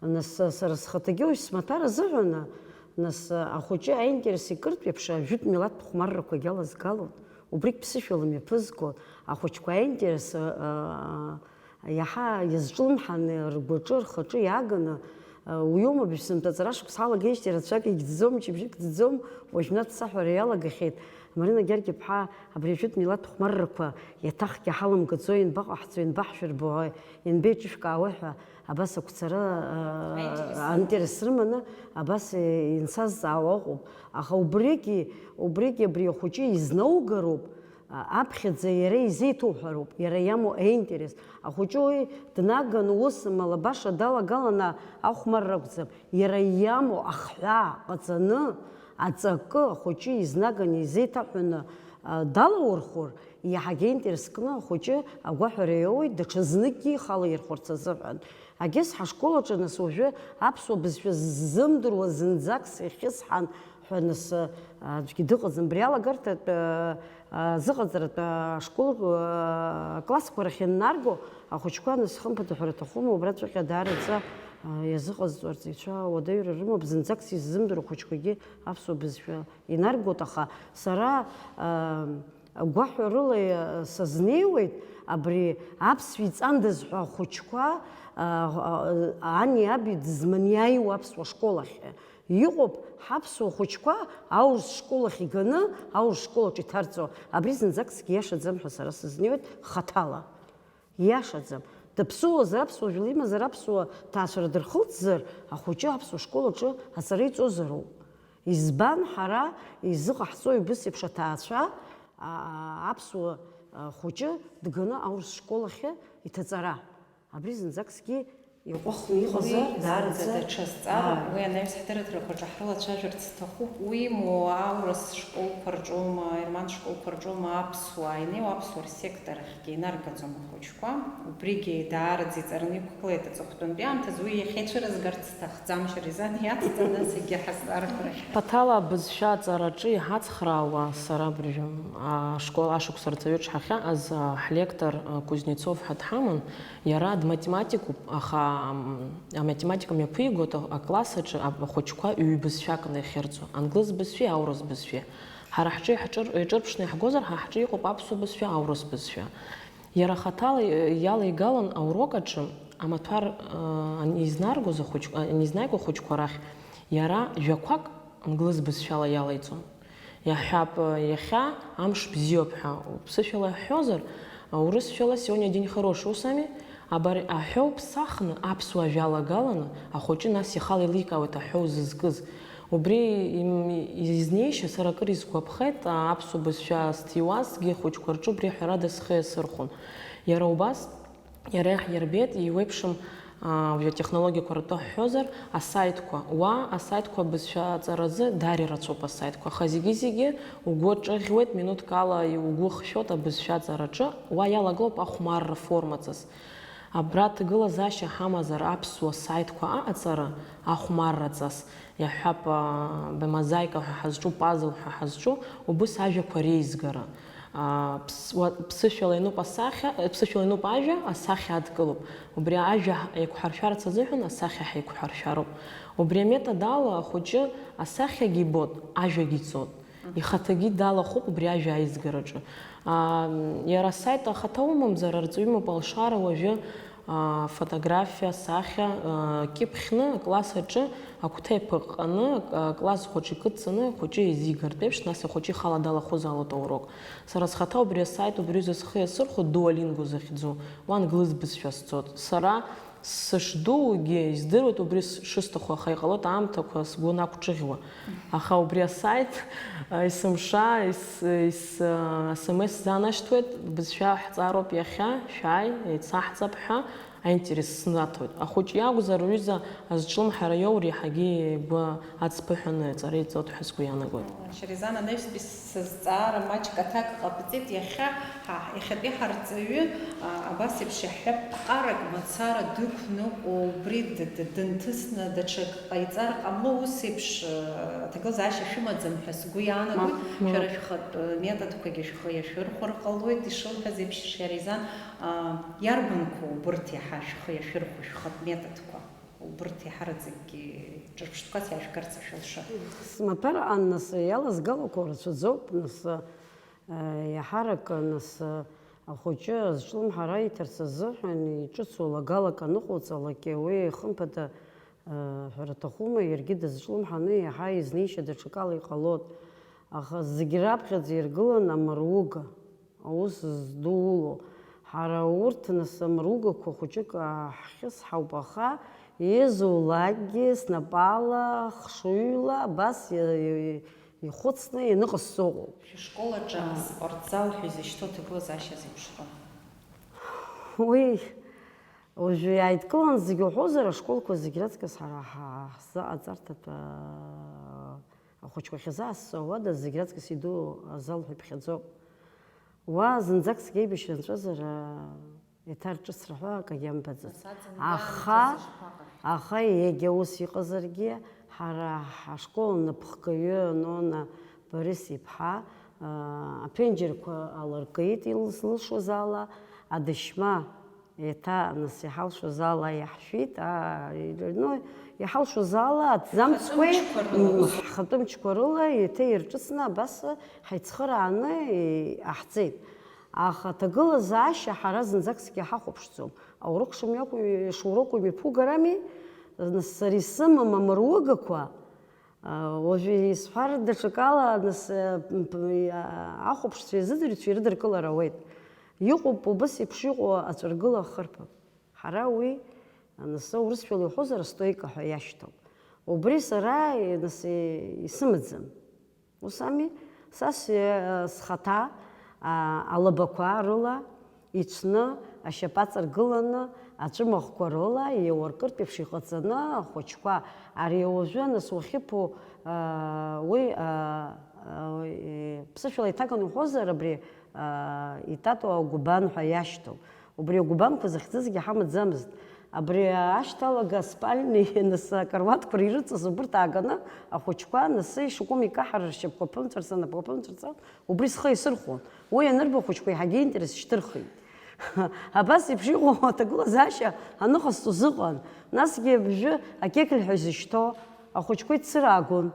Нас, сара схаҭагьы уажә смаҭәар азыҳәан, нас, ахәыҷы аинтерес икыртә еиԥш, ажәытә милаҭтә хәмаррақәагь алазгалот, убригь ԥсышәала мҩаԥызгот, ахәыҷқәа аинтерес, а, а, Иаҳа иазҿлымҳаны, ргәаҿы, рхаҿы иааганы, Уиоума, быжь сынтәа аҵара шықәса ҳалагеижьҭеи рацәак игӡӡом, мчыбжьык ӡӡом, уажәнатә саҳәара иалагахьеит. Марина Гьаргь-иԥҳа, абри ажәытә милаҭ хәмаррақәа иаҭахгьы ҳаламгаӡо, ианбаҟаҳҵо, ианбаҳшәырбо, ианбеиҿышәкаауеи ҳәа, абас ақәцара, аа, аинтерес рыманы, абас, е, инсазҵаауа ыҟоуп. Аха убригьы, убригьы абри ахәыҷы изнаугароуп, а, аԥхьаӡа иара изеиҭоуҳәароуп, иара иамоу аинтерес. Ахәыҷы уи днаганы ус малабаша далагаланы ахәмарра акәӡам, иара иамоу ахҳәаа ҟаҵаны, аҵакы ахәыҷы изнаганы изеиҭаҳәаны, а, далаурхәыр, иаҳагьы аинтерес кны ахәыҷы агәаҳәара иоуеит даҽазныкгьы ихалаирхәырц азыҳәан. Агьыс ҳашкол аҿы нас уажәы аԥсуа бызшәа ззымдыруа зынӡак сахьысҳан ҳәа нас, а, аӡәгьы дыҟаӡам. Абри алагарҭатә, а, а, зыҟаҵаратә, а, ашкол, а, аклассқәа рахь ианнарго, ахәыҷқәа нас хымԥада ҳәара аҭахума, убраҵәҟьа даараӡа, а, иазыҟазҵо арҵаҩцәа уадаҩра рымоуп, зынӡак сиззымдыруа ахәыҷқәагьы аԥсуа бызшәа инаргоит, аха сара, а, гәаҳәарыла, а, сазнеиуеит абри аԥсшәа иҵандаз ҳәа ахәыҷқәа, а, а, ани аби дызманиааиуа аԥсуа школ ахь. Иҟоуп ҳаԥсуа хәыҷқәа аурыс школ ахь иганы, аурыс школ аҿы иҭарҵо. Абри зынӡак зегь иашаӡам ҳәа сара сызнеиуеит хаҭала. Иашаӡам. Даԥсыуазар, аԥсуа жәла имазар, аԥсуа ҭаацәара дырхылҵзар, ахәыҷы аԥсуа школ аҿы аҵара иҵозароуп. Избан ҳара изыҟаҳҵои убыс еиԥш аҭаацәа, а, аԥсуа, а, хәыҷы дганы аурыс школ ахьы иҭаҵара? Абри зынӡак зегьы иҟәыхны иҟазар, уи даараӡа даҽа зҵаароуп. Ааи. Уи анаҩс ҳдырраҭарақәа рҿы ҳрылацәажәарц сҭахуп. Уимоу, аурыс школқәа рҿоума, аерман школқәа рҿоума аԥсуаа, инеиуа аԥсуаа рсектор ахьгьы инаргаӡом ахәыҷқәа. Убригьы даараӡа иҵарны иқәгылеит аҵыхәтәантәи аамҭазы. Уи иахьа ицәырызгарц сҭахӡам, Шьаризан иацҵаны зегьы ҳазҵаарақәа рахь. Ԥаҭала абызшәа аҵараҿы иҳацхраауа сара абыржәы, ашкол ашықәс рҵаҩы дшҳахьаҟаз, ҳлектор, Кузнецов ҳәа дҳаман. Иара дматематикуп, аха, м, аматематика мҩаԥигоит а-, акласс аҿы ахәыҷқәа ҩбызшәакны иахьырҵо, англыз бызшәеи аурыс бызшәеи. Ҳара ҳҿы иаҳҿыр-, иҿырԥшны иаҳгозар, ҳа ҳҿы иҟоуп аԥсуа бызшәа, аурыс бызшәа. Иара хаҭала, э, иалеигалан аурок аҿы амаҭәар, э, ан-, изнаргоз ахәыҷ-, а, анизнаиго ахәыҷқәа рахь иара жәақәак англыз бызшәала иалаиҵон. Иаҳҳәап, иахьа амш бзиоуп ҳәа уԥсышәала иаҳҳәозар, урысшәала сегодня день хороший, ус ами? Абар аҳәоу ԥсахны аԥсуа ажәа алагаланы, ахәыҷы нас ихала еиликаауеит аҳәоу зызкыз. Убри им-, изнеишьа сара акыр исгәаԥхеит, аԥсуа бызшәа сҭиуазҭгьы ахәыҷқәа рҿы убри ҳәарада схы иасырхәон. Иара убас, Иара иаҳирбеит, еиуеиԥшым, аа, уажәы атехнологиақәа ртәы ҳҳәозар, асаитқәа. Уа асаитқәа абызшәа аҵаразы дара ирацәоуп асаитқәа, аха зегьы-зегьы угәы ҿыӷьуеит, минуҭк ала угәы хшәоит абызшәа аҵараҿы, уа иалагылоуп ахәмарра формаҵас. Абра ҭагылазаашьа ҳамазар аԥсуа саитқәа аҟаҵара ахәмарраҵас. Иаҳҳәап, а, б-, мозаика ҳәа ҳазҿу, пазл ҳәа ҳазҿу, убыс ажәақәа реизгара. А, ԥсуа-, ԥсышәала иануп асахьа, э, ԥсышәала иануп ажәа, асахьа адкылоуп. Убри ажәа ҳ-, еиқәҳаршәарц азыҳәан асахьа ҳаиқәҳаршәароуп. Убри аметод ала ахәыҷы асахьагьы ибоит, ажәагьы ицоит. Ихаҭагьы далахәуп убри ажәа аизгараҿы. А, иара асайт ахаҭа умамзар, арҵаҩы имоуп алшара уажәы, аа, фотографиа, сахьа, аа, кьыԥхьны акласс аҿы агәҭа иԥыҟҟаны, а, акласс хәаҿы икыдҵаны ахәыҷы еизигартә еиԥш, нас ахәыҷы ихала далахәызаалоит аурок. Сара схаҭа убри асайт убри аҩыза схы иасырхәо Duolingo захьӡу, уа англыз бызшәа сцот. Сара сышдуугьы издыруеит, убри с-, шысҭаху, аха иҟалоит аамҭақәа сгәы нақәҿыӷьуа. Аха убри асайт, а, есымша ес-, ес-, а, смс занашьҭуеит, бызшәа ҳҵаароуп иахьа, шәааи, еицаҳҵап ҳәа аинтерес снаҭоит. Ахәыҷ иакәзар, рҩыза азҿлымҳара иоур, иаҳагьы игәы ацԥыҳәаны аҵара иҵоит ҳәа сгәы иаанагоит. Шьаризан, анаҩстәи сызҵаара маҷк аҭак ҟабҵеит, иахьа ҳа, иахьатәи ҳарҵаҩы, а, абас еиԥш иаҳҳәап, ԥҟарак мацара дықәныҟәо, убри д-, д-, дынҭысны даҽак ҟаиҵар ҟамло, ус еиԥш, а, аҭагылазаашьа шәымаӡам ҳәа сгәы иаанагоит. Мап, мап. Шәара шәхатә, а, методқәагьы шәхы иашәырхәар ҟалоит, ишылҳәаз еиԥш, Шьаризан, а, иарбанқәоу убырҭ иаҳа шәхы иашәырхәо шәхатә методқәа? Убырҭ иаҳараӡакгьы ҿырԥштәқәас иаажәгарц ишәылшап. Смаҭәар аан нас иалазгалақәоу рацәаӡоуп, нас, э, иаҳарак, нас, э, ахәыҷы азҿлымҳара иҭарц азыҳәан иҿыцу лагалак аныҟоуҵалак, уи, хымԥада, Ҳәара аҭахума, иаргьы дазҿлымҳаны иаҳа изнеишьа даҽакала иҟалоит. Аха зегь раԥхьаӡа иргылан амыруга, аус здуло. Ҳара урҭ, нас, амыругақәа хәыҷык ҳхьысҳауп, аха изулакгьы снапала, хшыҩла абас иа-, иа-, ихәыцны ианыҟасҵо ыҟоуп. Шәышкол аҿы аспортзал ҳәа изышьҭоу аҭагылазаашьа зеиԥшроу? Уи, уажәы иааидкыланы зегьы уҳәозар, ашколқәа зегь раҵкыс ҳара ҳа-, ҳзы аҵарҭатә, аа, ахәыҷқәа ахьазаасцо ауада зегь раҵкыс иду азал ҳәа иԥхьаӡоуп. Уа зынӡак сгеибашьра нҵәазар, еиҭа рҿыцра ҳәа акагьы амбаӡац. Аха, аха егьа ус иҟазаргьы, ҳара ҳашкол напхгаҩы Нона Борис-иԥҳа, аа, аԥенџьырқәа алыркит, илзылшоз ала, адашьма еиҭа, нас, иҳалшоз ала иаҳшәит, аа, ну, иҳалшоз ала аҭӡамцқәеи, ҳхатәы мчқәа рыла еиҭа ирҿыцны абас ҳаицхырааны иҟаҳҵеит. Аха аҭагылазаашьа ҳара зынӡаск иҳахәаԥшӡом. Аурок шымҩақәу-, шуроку имҩаԥугарами, нас, сара исымам амыругақәа, уажәы исҳәар даҽакала, нас, ахәаԥшцәа иазыӡырҩцәа ирыдыркылар ауеит. Иҟоуп убыс еиԥш иҟоу аҵәыргыла ахырԥа. Ҳара уи, нас, урысшәала иуҳәозар, астойка ҳәа иашьҭоуп. Убри сара, нас, исымаӡам. Ус ами, са схаҭа, а, алабақәа рыла ицәны, ашьапы аҵаргыланы, аҵәымаӷқәа рыла еиуаркыртә еиԥш иҟаҵаны ахәыҷқәа, ари уажәы, нас, уахьыԥо, а, уи, а, а, уи, ԥсышәала иҭаганы уҳәозар, абри, а, итатоу агәыбан ҳәа иашьҭоу. Убри агәыбанқәа захьӡызгьы ҳамаӡамызт. Абри ашьҭалага спальни, нас, акаруаҭқәа ирыҵаз убырҭ ааганы, ахәыҷқәа, нас, ишакәым икаҳар ршьапқәа ԥымҵәарц, анапқәа ԥымҵәарц, убри схы исырхәон. Уи анырба, ахәыҷқәа еиҳагьы интерес шьҭырхит. Абас еиԥш иҟоу аҭагылазаашьа аныҟасҵоз ыҟан. Насгьы абжьы акьыкль ҳәа изышьҭоу ахәыҷқәа ицыраагон.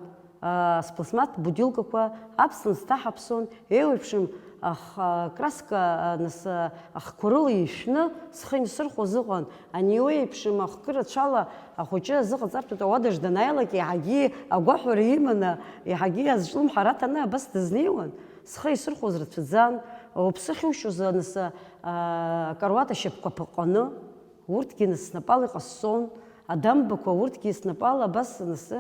Спластмассатә будилкақәа аԥсны сҭаҳаԥсон, еиуеиԥшым ах-, краска, нас, ахқәа рыла ишәны схы инсырхәоз ыҟан. Ани еиуеиԥшым ахкы рацәала ахәыҷы азыҟаҵартә ауадаҿ данааилак, еиҳагьы агәаҳәара иманы, еиҳагьы азҿлымҳара аҭаны абас дызнеиуан. Схы исырхәоз рацәаӡан, уԥсы ахьушьоз, нас, акаруаҭ ашьапқәа ԥыҟҟаны, урҭгьы, нас, снапала иҟасҵон. Адамбақәа урҭгьы снапала абас, нас,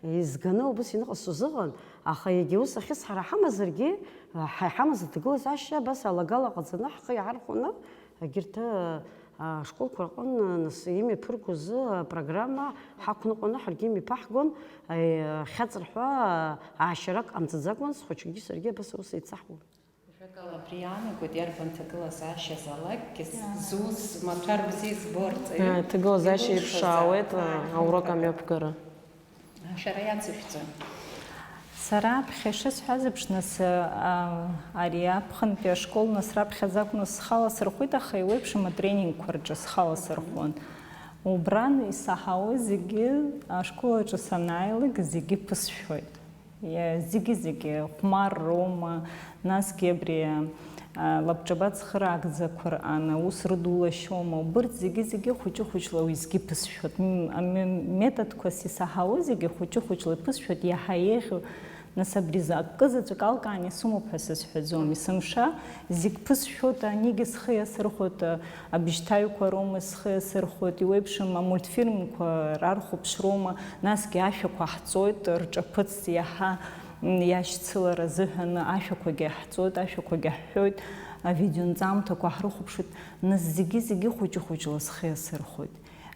изганы убыс иныҟасҵоз ыҟан, аха егьа ус ахьысҳара ҳамазаргьы, ҳа иҳамаз аҭагылазаашьа абас алагала ҟаҵаны ҳхы иаҳархәаны, егьырҭ, а, ашколқәа рҟын, нас, имҩаԥырго азы апрограмма ҳақәныҟәаны ҳаргьы имҩаԥаҳгон, а, хьаҵра ҳәа, а, аашьарак ҟамҵаӡакәан, схәыҷгьы саргьы абас аус еицаҳуан. Ажәакала, абри иаанагоит, иарбан ҭагылазаашьа залакгьы, зус маҭәар бзиа збо арҵаҩы. Ааи, ҭагылазаашьа иԥшаауеит, ааи, аурок амҩаԥгара. Шәара иацышәҵа. Сара аԥхьа ишысҳәаз еиԥш, нас, а, ари аԥхынтәи ашкол, нас, раԥхьаӡа акәны схала сырхәит, аха еиуеиԥшым атренингқәа рҿы схала сырхәон. Убран исаҳауа зегьы, ашкол аҿы санааилак, зегьы ԥысшәоит. Иа-, зегьы-зегьы хәмарроума, насгьы абри, а, лабҿаба цхыраагӡақәа рҟан аус рыдулашьоума, убырҭ зегьы-зегьы хәыҷы-хәыҷла уеизгьы иԥысшәоит. М-, ам-, методқәас исаҳауа зегьы хәыҷы-хәыҷла иԥысшәоит, иаҳа еиӷьу, нас, абри за-, акы заҵәык алкааны исымоуп ҳәа сызҳәаӡом, есымша зегь ԥысшәоит, анигьы схы иасырхәоит, а, абжьҭаҩқәа роума схы иасырхәоит, иуеиԥшым амультфильмқәа рархәаԥшроума, насгьы ашәақәа ҳҵоит, рҿаԥыц иаҳа, м, иашьцылара азыҳәан ашәақәагьы ҳҵоит, ашәақәагьы ҳҳәоит, авидеонҵамҭақәа ҳрыхәаԥшуеит, нас зегьы-зегьы хәыҷы-хәыҷла схы иасырхәоит.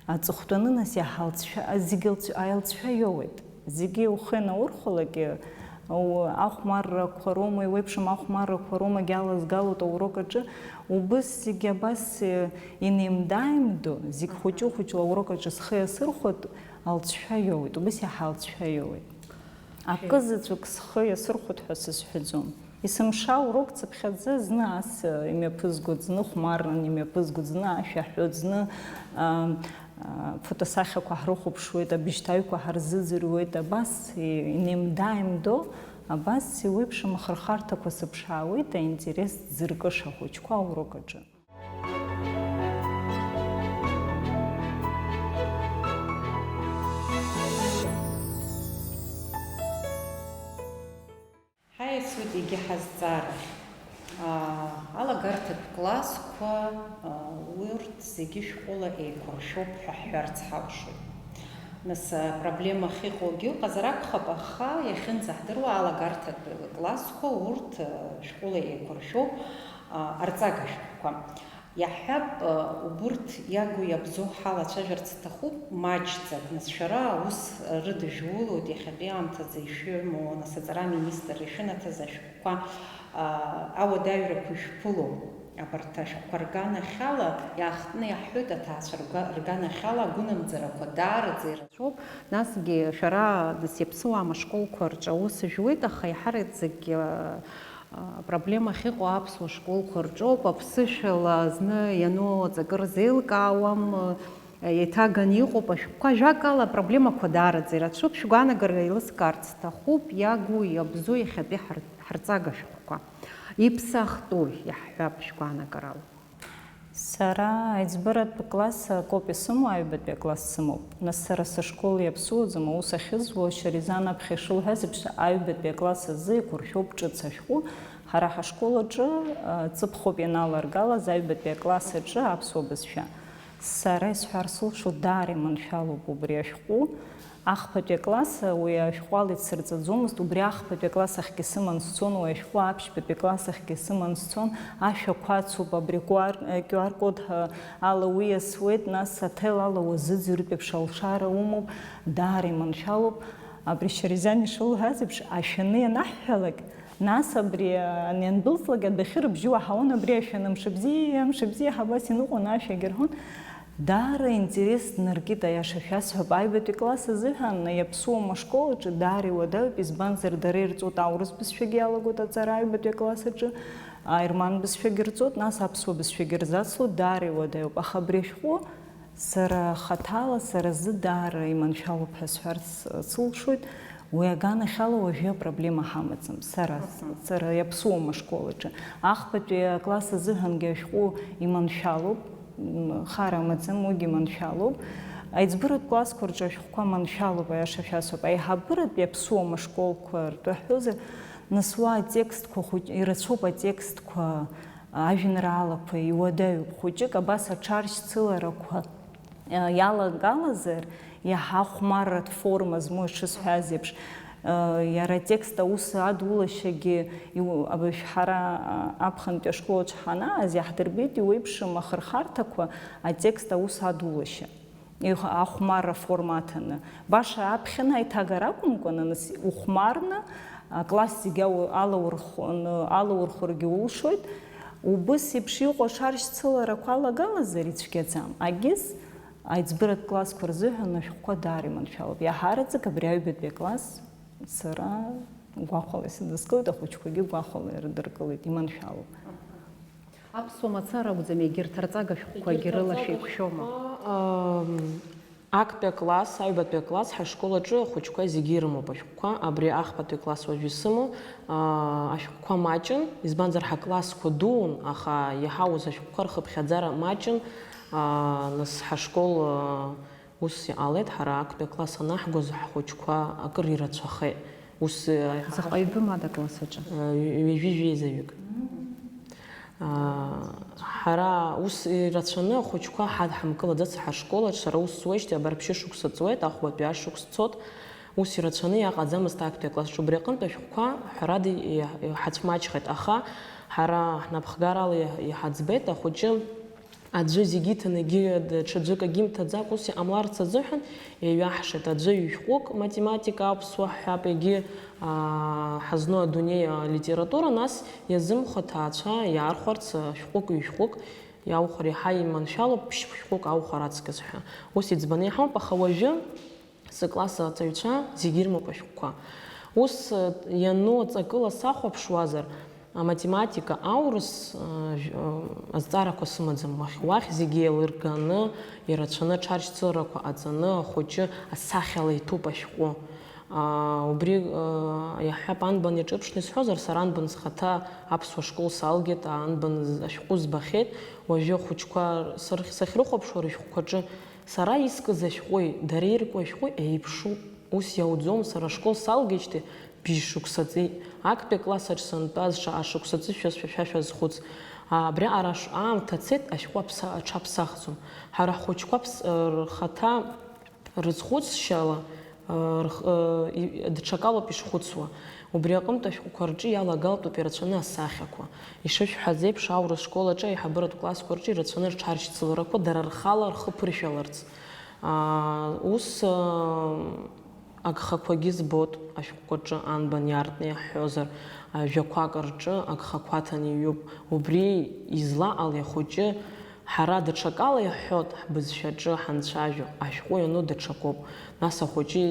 Аҵыхәтәаны, нас, иаҳа алҵшәа, зегьы алҵ-, алҵшәа иоуеит. Зегьы ухы ианаурхәалакгьы, у-, ахәмаррақәа роума, еиуеиԥшым ахәмаррақәа роума, иалазгалоит аурок аҿы, убыс зегьы абас, э, инеимда-ааимдо, зегь хәыҷы-хәыҷла аурок аҿы схы иасырхәоит, алҵшәа иоуеит, убыс иаҳа алҵшәа иоуит. Акы заҵәык схы иасырхәоит ҳәа сызҳәаӡом. Есымша урок цыԥхьаӡа зны ас, э, имҩаԥызгоит, зны хәмарран имҩаԥызгоит, зны ашәа ҳҳәоит, зны, а, а, фотосахьақәа ҳрыхәаԥшуеит, абжьҭаҩқәа ҳарзыӡырҩуеит, абас и-, инеимда-ааимдо, абас еиуеиԥшым ахырхарҭақәа сыԥшаауеит, аинтерес зыркыша ахәыҷқәа аурок аҿы. Егьи ҳазҵаарахь. Алагарҭатә классқәа, урҭ зегьы шәҟәыла еиқәыршәоуп ҳәа ҳҳәарц ҳалшоит. Нас апроблема ахьыҟоугьы ыҟазар акәхап, аха иахьынӡаҳдыруа алагарҭатәи классқәа урҭ шәҟәыла еиқәыршәоуп, арҵага шәҟәқәа. Иаҳҳәап, убырҭ иагу иабзоу ҳалацәажәарц сҭахуп маҷӡак, нас шәара аус рыдыжәулоит иахьатәи аамҭазы ишәымоу, нас аҵара аминистрра ишәынаҭаз ашәҟәқәа, ауадаҩрақәа ишәԥыло. Абарҭ ашәҟәқәа рганахьала иаахтны иаҳҳәоит, аҭаацәа рга-, рганахьала агәынамӡарақәа даараӡа ирацәоуп. Насгьы шәара, нас, иаԥсуаа ашколқәа рҿы аус жәуеит, аха иаҳараӡакгьы, а, проблема ахьыҟоу аԥсуа школқәа рҿоуп, аԥсышәала зны иану аҵакы рзеилкаауам, еиҭаганы иҟоуп ашәҟәқәа. Ажәакала, апроблемақәа даараӡа ирацәоуп, шәгәаанагара еилыскаарц сҭахуп, иагу иабзоу иахьатәи ҳар-, ҳарҵага шәҟәқәа. Иԥсахтәу иаҳҳәап, шәгәаанагарала. Сара аиҵбыратә класс акоуп исымоу, аҩбатәи акласс сымоуп. Нас сара сышкол иаԥсуаӡам, аус ахьызуа Шьаризан аԥхьа ишылҳәаз еиԥш, аҩбатәи акласс азы еиқәыршәоуп ҿыц ашәҟәы. Ҳара ҳашкол аҿы, а, ҵыԥхоуп ианаларгалаз, аҩбатәи акласс аҿы аԥсуа бызшәа. Сара исҳәар сылшо, даара иманшәалоуп убри ашәҟәы. Ахԥатәи акласс уи ашәҟәы ала ицырҵаӡомызт, убри ахԥатәи акласс ахьгьы сыман сцон, уи ашәҟәы аԥшьбатәи акласс ахьгьы сыман сцон, ашәақәа ацуп, абри QR, QR код ала уиасуеит, нас аҭел ала уазыӡырҩтә еиԥш алшара умоуп, даара иманшәалоуп. Абри Шьаризан ишылҳәаз еиԥш, ашәаны ианаҳҳәалак, нас абри, а, иандәылҵлак адәахьы рыбжьы уаҳауан, абри ашәаны, мшыбзиа, мшыбзиа, ҳабас иныҟәон ашәагьы рҳәон. Даара интерес днаркит, аиаша шәасҳәап, аҩбатәи класс азыҳәан иаԥсуам ашкол аҿы даара иуадаҩуп, избанзар, дара ирҵоит аурыс бызшәагьы иалагоит аҵара аҩбатәи акласс аҿы, аерман бызшәагьы рҵоит, нас аԥсуа бызшәагьы рзацлоит, даара иуадаҩуп. Аха абри ашәҟәы сара хаҭала, сара зы даара иманшәалоуп ҳәа сҳәарц сылшоит. Уи аганахьала уажәы апроблема ҳамаӡам. Сара, Мгм. сара иаԥсуам ашкол аҿы. Ахԥатәи акласс азыҳәангьы ашәҟәы иманшәалоуп, м, хара амаӡам, уигьы маншәалоуп. Аиҵбыратә классқәа рҿы ашәҟәқәа маншәалоуп, аиаша шәасҳәап. Аиҳабыратәи аԥсуама школқәа ртәы ҳҳәозар, нас уа атекстқәа хәыҷ-, ирацәоуп атекстқәа, ажәеинраалақәа, иуадаҩуп. Хәыҷык абас аҽаршьцыларақәа, а, иалагалазар, иаҳа ахәмарратә форма змоу, ишысҳәаз еиԥш, э, иара атекст аус адулашьагьы иу-, абыржә ҳара, а, аԥхынтәи ашкол аҿы ҳанааз, иаҳдырбеит иуеиԥшым ахырхарҭақәа атекст аус адулашьа. Иух-, ахәмарра форма аҭаны. Баша аԥхьаны аиҭагара акәымкәаны, нас ухәмарны, акласс зегьы ау-, алаурхәны, алаурхәыргьы улшоит. Убыс еиԥш иҟоу ашаршьцыларақәа алагалазар ицәгьаӡам. Агьыс, аиҵбыратә классқәа рзыҳәан ашәҟәқәа даара иманшәалоуп. Иаҳараӡак абри аҩбатәи акласс сара гәахәала исыдыскылеит, ахәыҷқәагьы гәахәала ирыдыркылеит, иманшәалоуп. Аԥсуа мацара акәӡам, егьырҭ арҵага шәҟәқәагьы Егьырҭ рыла арҵага шәеиқәшәома? Шәҟәқәа, ам, актәи акласс, аҩбатәи акласс ҳашкол аҿы ахәыҷқәа зегьы ирымоуп ашәҟәқәа. Абри ахԥатәи акласс уажә исымоу, аа, ашәҟәқәа маҷын, избанзар, ҳаклассқәа дуун, аха иаҳауаз ашәҟәқәа рхыԥхьаӡара маҷын, аа, нас ҳашкол, аа, ус иҟалеит, ҳара актәи акласс анаҳгоз ҳхәыҷқәа акыр ирацәахеит. Ус, э, Заҟаҩы бымада акласс аҿы? Э, ҩажәи жәеизаҩык. Аа, ҳара ус ирацәаны ахәыҷқәа ҳадҳамкылаӡац ҳашкол аҿы, сара ус суеижьҭеи абар ԥшьышықәса ҵуеит, ахәбатәи ашықәс цот, ус ирацәаны иаҟаӡамызт актәи акласс аҿы. Убри аҟынтә ашәҟәқәа, ҳәарада, иаҳ-, иҳацәмаҷхеит, аха ҳара ҳнапхгарала иаҳ-, иҳаӡбеит, ахәыҷы аӡәы зегьы иҭаны, егьи даҽаӡәык агьимҭаӡакәа, ус иҟамларц азыҳәан иаҩаҳшеит аӡәы ҩ-шәҟәык математика, аԥсуа ҳҳәап, егьи, аа, ҳазну адунеи алитература, нас иазымхо аҭаацәа иаархәарц, а, шәҟәык, ҩ-шәҟәык иаухәар иаҳа иманшәалоуп, ԥшь-, шәҟәык аухәар аҵкыс ҳәа. Ус иӡбаны иҳамоуп, аха уажәы сыкласс аҵаҩцәа зегьы ирымоуп ашәҟәқәа. Ус, э, иану ҵакыла сахәаԥшуазар, аматематика, аурыс, э, ж-, э, азҵаарақәа сымаӡам уахь. Уахь зегьы еилырганы, ирацәаны, аҽаршьцыларақәа ҟаҵаны, ахәыҷы асахьала иҭәуп ашәҟәы. Аа, убри, э, иаҳҳәап, анбан иаҿырԥшны исҳәозар, сара анбан схаҭа аԥсуа школ салгеит, анбан з-, ашәҟәы збахьеит, уажәы ахәыҷқәа сырх-, сахьрыхәаԥшуа рышәҟәқәаҿы Сара искыз ашәҟәи дара ирку ашәҟәи еиԥшуп. Ус иауӡом, сара ашкол салгеижьҭеи Бжьшықәса ҵит. Актәи аклассаҿ сантәаз шаҟа шықәса ҵышәа сшәа шәа шәазхәыц. Абриаҟара ш-, аамҭа цеит, ашәҟәы аԥса-, аҽаԥсахӡом. Ҳара ҳхәыҷқәа ԥс-, рхаҭа рызхәыцшьала, рх-, и-, даҽакалоуп ишхәыцуа. Убри аҟынтә ашәҟәқәа рҿы иалагалтәуп ирацәаны асахьақәа. Ишышәҳәаз еиԥш, аурыс школ аҿы аиҳабыратә классқәа рҿы ирацәаны рҽаршьцыларақәа дара рхала рхы ԥыршәаларц. Аа, ус, аа, Агхақәагьы збоит, ашәҟәқәаҿы анбан иаартны иаҳҳәозар, ажәақәак рҿы агхақәа ҭаны иҩуп. Убри излаҟалеи ахәыҷы? Ҳара даҽакала иаҳҳәоит, ҳбызшәаҿы ҳанцәажәо, ашәҟәы иану даҽакоуп. Нас ахәыҷы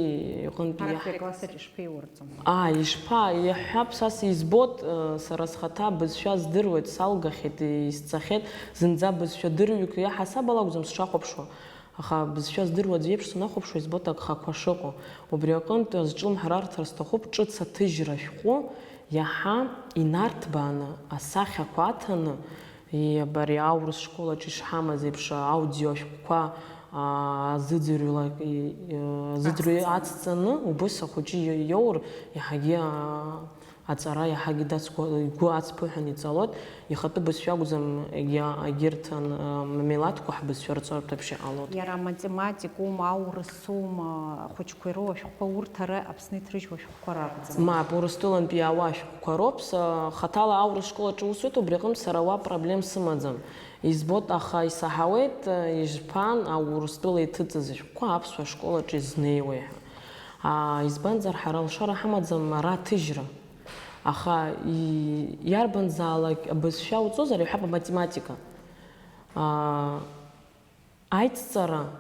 иҟынтә Ҳара иаҳ-, аклассаҿ ишԥеиурӡом? Аа, ишԥа, иаҳҳәап, са сизбоит, э, сара схаҭа абызшәа здыруеит, салгахьеит, исҵахьеит, зынӡа бызшәа дырҩегь иаҳасаб ала акәӡам сшахәаԥшуа. Аха бызшәа здыруа аӡә иеиԥш санахәаԥшуа, избоит агхақәа шыҟоу. Убри аҟынтә, зҿлымҳара арҭар сҭахуп, ҿыц аҭыжьра ашәҟәы иаҳа инарҭбааны, асахьақәа аҭаны, и-, абари аурыс школ аҿы ишҳамаз еиԥш, аудио ашәҟәқәа, аа, зыӡырҩла, и-, и-, зыӡырҩ Ацҵаны. Ацҵаны, убыс ахәыҷы ио-, иоур, иаҳагьы, аа, аҵара иаҳагьы дацгәа-, игәы ацԥыҳәан иҵалоит, ихатәы бызшәа акәӡам, егьа-, егьырҭ ан-, а, милаҭқәа ҳбызшәа рҵаратә еиԥш иҟалоит. Иара аматематикоума, аурысоума, ахәыҷқәа ироу ашәҟәқәа, урҭ ара Аԥсны иҭрыжьуа ашәҟәқәа ракәӡам? Мап, Урыстәылантәи иаауа ашәҟәқәа роуп. Са хаҭала аурыс школ аҿы усуеит, убри аҟынтә сара уа проблем сымаӡам. Избоит, аха исаҳауеит, а, ижԥан Урыстәыла иҭыҵыз ашәҟәқәа аԥсуа школ аҿы изнеиуеи ҳәа. А, избанзар, ҳара алшара ҳамаӡам ара аҭыжьра. Аха и-, иарбанзаалак абызшәа уҵозар, иҳәап, аматематика. Аа, аицҵара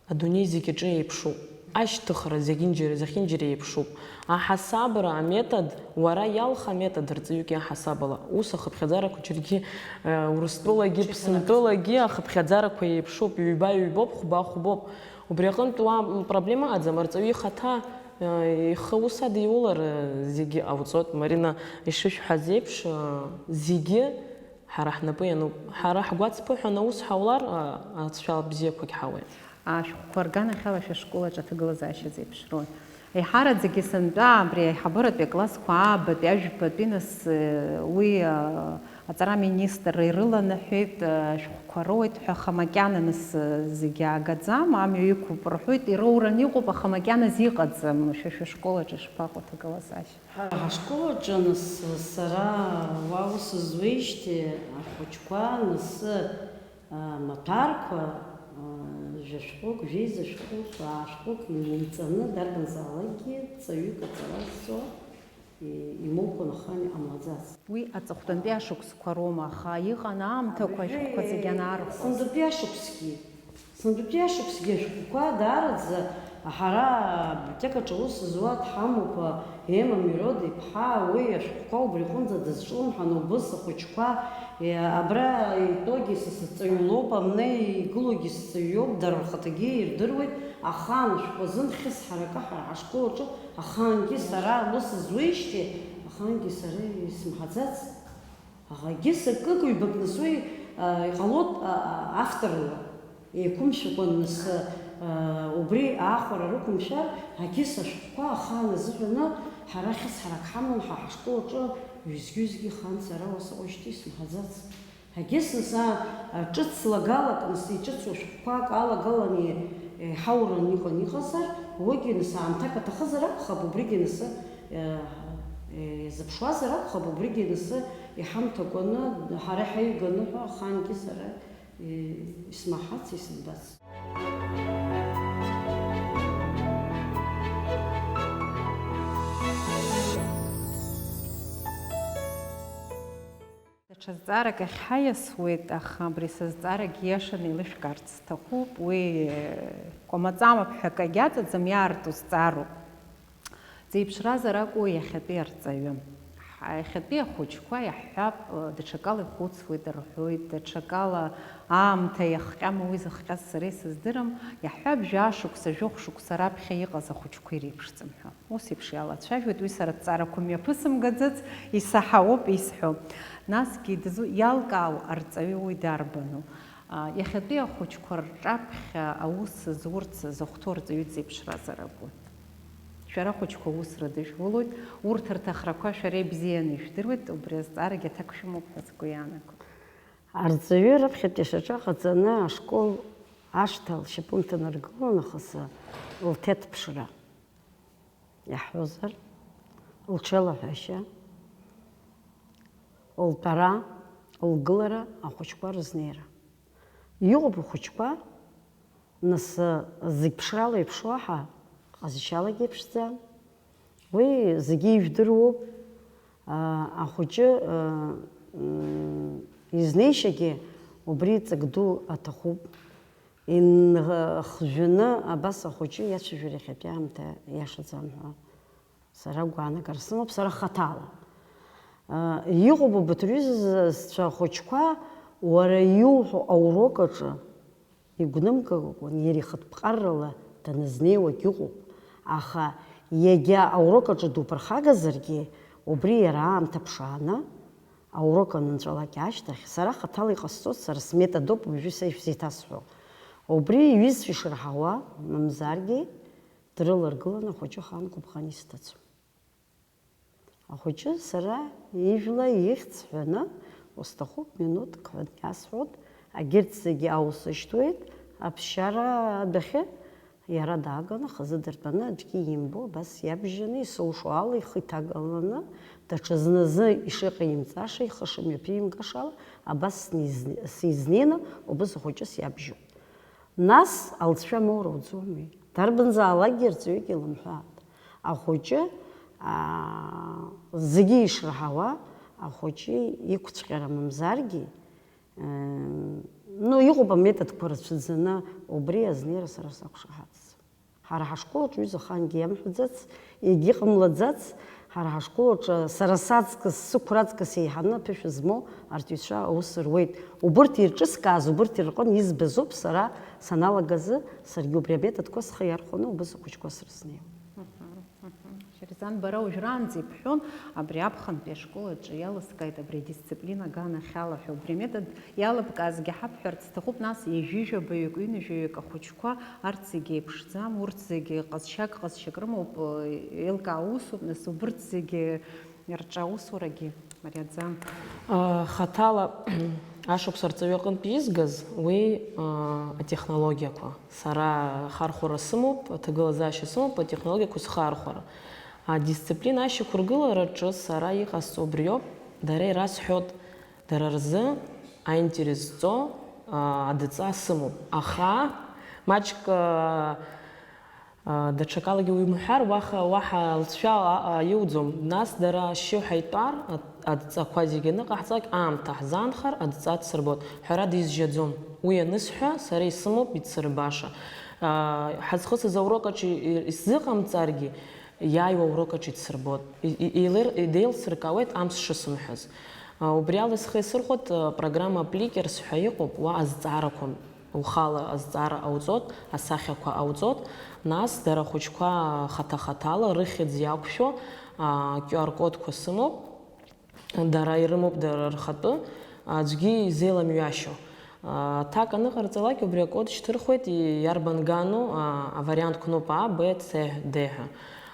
адунеи зегь аҿы еиԥшуп. Ашьҭыхра зегьынџьара, зехьынџьара еиԥшуп. Аҳасабра аметод, уара иалха аметод рҵаҩык иаҳасабала. Ус ахыԥхьаӡарақәа џьаргьы, э, Урыстәылагьы, Ԥсынтәылагьы ахыԥхьаӡарақәа еиԥшуп, ҩба-ҩбоуп, хәба-хәбоуп. Убри аҟынтә уа проблема ыҟаӡам, арҵаҩы ихаҭа, э, ихы ус адиулар, э, зегьы ҟауҵоит. Марина ишышәҳәаз еиԥш, э, зегьы ҳара ҳнапы иануп. Ҳара ҳгәацԥыҳәаны аус ҳаулар, э, ацәа бзиақәагь ҳауеит. Ашәҟәқәа рганахьала шәышкол аҿы аҭагылазаашьа зеиԥшроуи? Еиҳараӡакгьы сынтәа абри аиҳабыратәи аклассқәа аабатәи, ажәбатәи, нас, э, уи, э, Аҵара аминистрра ирыланаҳәеит, ашәҟәқәа роуеит ҳәа, аха макьана нас зегьы аагаӡам, амҩа иқәуп рҳәоит, ироуран иҟоуп, аха макьаназ иҟаӡам. Шәа шәышкол аҿы ишԥаҟоу аҭагылазаашьа? Ҳара ҳашкол аҿы нас сара уа ус зуеижьҭеи ахәыҷқәа нас, а, маҭәарқәа, а, жәа-шәҟәык, жәеиза шәҟәык, аа шәҟәык инеиҵаны дарбанзаалакгьы ҵаҩык аҵара зҵо. И-, имоукын ахаан иҟамлаӡац. Уи аҵыхәтәантәи ашықәсқәа роума, аха иҟан аамҭақәа ашәҟәқәа зегьы анаархәоз. Сынтәатәи ашықәсгьы, сынтәатәи ашықәсгьы ашәҟәқәа даараӡа ҳара абиблиотекаҿы аус зуа дҳамоуп, Ема Мирод-иԥҳа, уи ашәҟәқәа убри аҟынӡа дазҿлымҳан, убыс ахәыҷқәа, е, абра итәоугьы са сырҵаҩы лоуп, амне игылоугьы сырҵаҩ иоуп, дара рхаҭагьы ирдыруеит, ахаан ашәҟәы азын хьысҳаракы ҳара ҳашкол аҿы Ахаангьы сара ус зуеижьҭеи, ахаангьы сара исмаҳаӡац. Аха егьыс акык-ҩбак нас уи, а, иҟалоит, а, а, авторла еиқәымшәакәан нас, а, убри аахәара рықәымшәар, егьыс ашәҟәқәа ахаан азыҳәаны ҳара хьысҳарак ҳаман, ҳа ҳашкол аҿы ҩызгьы-ҩызгьы хан сара уа сыҟоижьҭеи исмаҳаӡац. Егьыс нас, а, ҿыц лагалак, нас иҿыцу шәҟәқәак алагаланы иҳауран иҟан иҟазар, уигьы нас аамҭак аҭахызар акәхап, убригьы нас, э, э, иазыԥшуазар акәхап, убригьы нас иҳамҭакәаны, ҳара иҳаиганы ҳәа ахаангьы сара, э, исмаҳац, исымбац. Даҽа зҵаарак ахь ҳаиасуеит, аха абри са зҵаарагьы иашаны еилышәкаарц сҭахуп. Уи, э, кәамаҵамап ҳәа акагьы аҵаӡам, иаарту зҵаароуп. Дзеиԥшразар акәу иахьатәи арҵаҩы? Ҳа-, иахьатәи ахәыҷқәа, иаҳҳәап, э, даҽакала ихәыцуеит рҳәоит, даҽакала аамҭа иахҟьама уи зыхҟьаз сара исыздырам, иаҳҳәап, жәаа шықәса, жәохә шықәса раԥхьа иҟаз ахәыҷқәа иреиԥшӡам ҳәа. Ус еиԥш иалацәажәоит, уи сара дҵаарақәа мҩаԥысымгаӡац, исаҳауоуп исҳәо. Насгьы дызу-, иалкаау арҵаҩы уи дарбану? А, иахьатәи ахәыҷқәа рҿаԥхьа аус зурц зыхәҭоу арҵаҩы дзеиԥшразар акәу? Шәара ахәыҷқәа аус рыдышәулоит, урҭ рҭахрақәа шәара ибзианы ижәдыруеит, убри азҵаарагьы аҭак шәымоуп ҳәа сгәы иаанагоит. Арҵаҩы раԥхьатәи шьаҿа ҟаҵаны ашкол ашҭа лшьапы нҭанаргылон, аха са лҭеҭԥшра иаҳҳәозар, лҽеилаҳәашьа, лтәара, лгылара, ахәыҷқәа рызнеира. Иҟоуп ахәыҷқәа, нас, зегь ԥшрала еиԥшу аҳа, ҟазшьалагьы еиԥшӡам. Уи зегьы ижәдыруоуп. Ахәыҷы изнеишьагьы убри ҵак ду аҭахуп. Инхжәаны абас ахәыҷы иацәажәар иахьатәи аамҭа иашаӡам ҳәа сара гәаанагара сымоуп, сара хаҭала. Иҟоуп убарҭ рҩызцәа ахәыҷқәа, уара иуҳәо аурок аҿы игәнымгакәан, иара ихатә ԥҟаррала данызнеиуагь ыҟоуп, аха иагьа аурок аҿы дуԥырхагазаргьы, убри иара аамҭа ԥшааны, аурок анынҵәалак ашьҭахь, сара хаҭала иҟасҵоит, сара сметодоуп уажәы са ишәзеиҭасҳәо. Убри иҩызцәа ишырҳауа, мамзаргьы, дрыларгыланы ахәыҷы ахаан гәыбӷан исҭаӡом. Ахәыҷы сара ижәла ихьӡ ҳәаны, усҭахуп, минуҭк ҳәа иасҳәоит, агьырҭ зегьы аус ышьҭуеит, аԥсшьара адәахьы иара дааганы, хазы дыртәаны, аӡәгьы имбо, абас иабжьаны, исылшо ала ихы иҭагаланы, даҽазназы ишыҟаимҵаша, ихы шымҩаԥимгашала, абас сниз-, сизнеины, убыс ахәыҷы сиабжьоуп. Нас алҵшәа амоура уӡом уи. Дарбанзаалакгьы арҵаҩык илымҳәааит. Ахәыҷы, аа, зегьы ишраҳауа, ахәыҷы иқәцәҟьара мамзаргьы, м, ну, иҟоуп аметодқәа рацәаӡаны, убри азнеира сара сақәшаҳаҭӡам. Ҳара ҳашкол аҿы ҩыза ахаангьы иамҳәаӡац, егьыҟамлаӡац, ҳара ҳашкол аҿы сара саҵкыс, сықәра аҵкыс еиҳаны аԥышәа змоу арҵаҩцәа аус руеит. Убырҭ ирҿыскааз, убырҭ ирҟын избаз ауп сара саналагазы, саргьы убри аметодқәа схы иархәаны убыс ахәыҷқәа срызнеиуан. Шьарзан, бара уажәраанӡа ибҳәон, абри аԥхынтәи ашкол аҿы иалыскааит абри адисциплина аганахьала ҳәа. Убри аметод иалыбкаазгьы ҳабҳәарц сҭахуп, нас, ҩажәижәабаҩык, ҩынҩажәаҩык ахәыҷқәа, арҭ зегьы еиԥшӡам, урҭ зегьы ҟазшьак, ҟазшьак рымоуп, еилкаау усуп, нас, убырҭ зегьы рҿы аусурагьы мариаӡам. Хаҭала ашықәс арҵаҩы аҟынтә изгаз уи атехнологиақәа. Сара ахархәара сымоуп, аҭагылазаашьа сымоуп, атехнологиақәа схархәара. Адисциплина ашьақәыргылараҿы сара иҟасҵо убриоуп, дара ирасҳәоит, дара рзы аинтерес зҵо адҵа сымоуп. Аха маҷк Даҽакалагьы уимҳәар, уаха уаҳа лҵшәа иуӡом. Нас дара ашьшьыҳәа итәар, адҵақәа зегьы аныҟаҳҵалак, аамҭа ҳзаанхар, адҵа дсырбот. Ҳәарада, изжьаӡом. Уи анысҳәа, сара исымоуп идсырбаша. Ҳазхысыз аурок аҿы исзыҟамҵаргьы, иааиуа аурок аҿы идсырбот. Деилсыркаауеит амц шысымҳәаз. Убри ала схы исырхәоит, программа Пликерс ҳәа иҟоуп, уа азҵаарақәа. Ухала азҵаара ҟауҵот, асахьақәа ҟауҵот, нас дара ахәыҷқәа хаҭа-хаҭала рыхьӡ иақәшәо, а, QR кодқәа сымоуп, дара ирымоуп дара рхатәы, аӡәгьы изеиламҩашьо. А, аҭак аныҟарҵалак, убри акод шьҭырхуеит, и-, иарбан гану, а, авариант кнопка А, Б, С, Д ҳәа.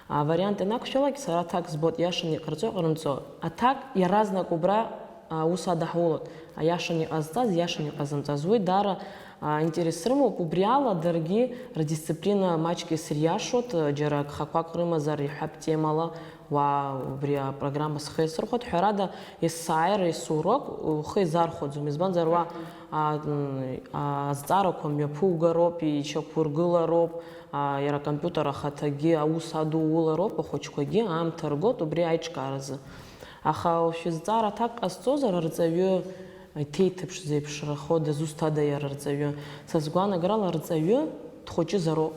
Авариант ианақәшәалак, сара аҭак збот, иашаны иҟарҵо, иҟарымҵо. Аҭак иаразнак убра аус адаҳулоит, аиашаны иҟазҵаз, иашаны иҟазымҵаз. Уи даара, а, интерес рымоуп, убри ала даргьы рдисциплина маҷк исыриашоит, џьара гхақәак рымазар, иҳәап, темала, уа убри апрограмма схы иасырхәоит. Ҳәарада, есааира, есурок ухы изархәаӡом, избанзар, уа, а, м, а, азҵаарақәа мҩаԥугароуп, ичақәургылароуп, а, иара акомпиутер ахаҭагьы аус адуулароуп, ахәыҷқәагьы аамҭа ргоит убри аиҿкааразы. Аха шәызҵаара аҭак ҟасҵозар, арҵаҩы иҭеиҭыԥш зеиԥшрахо дызусҭада иара арҵаҩы? Са сгәаанагарала, арҵаҩы дхәыҷызароуп.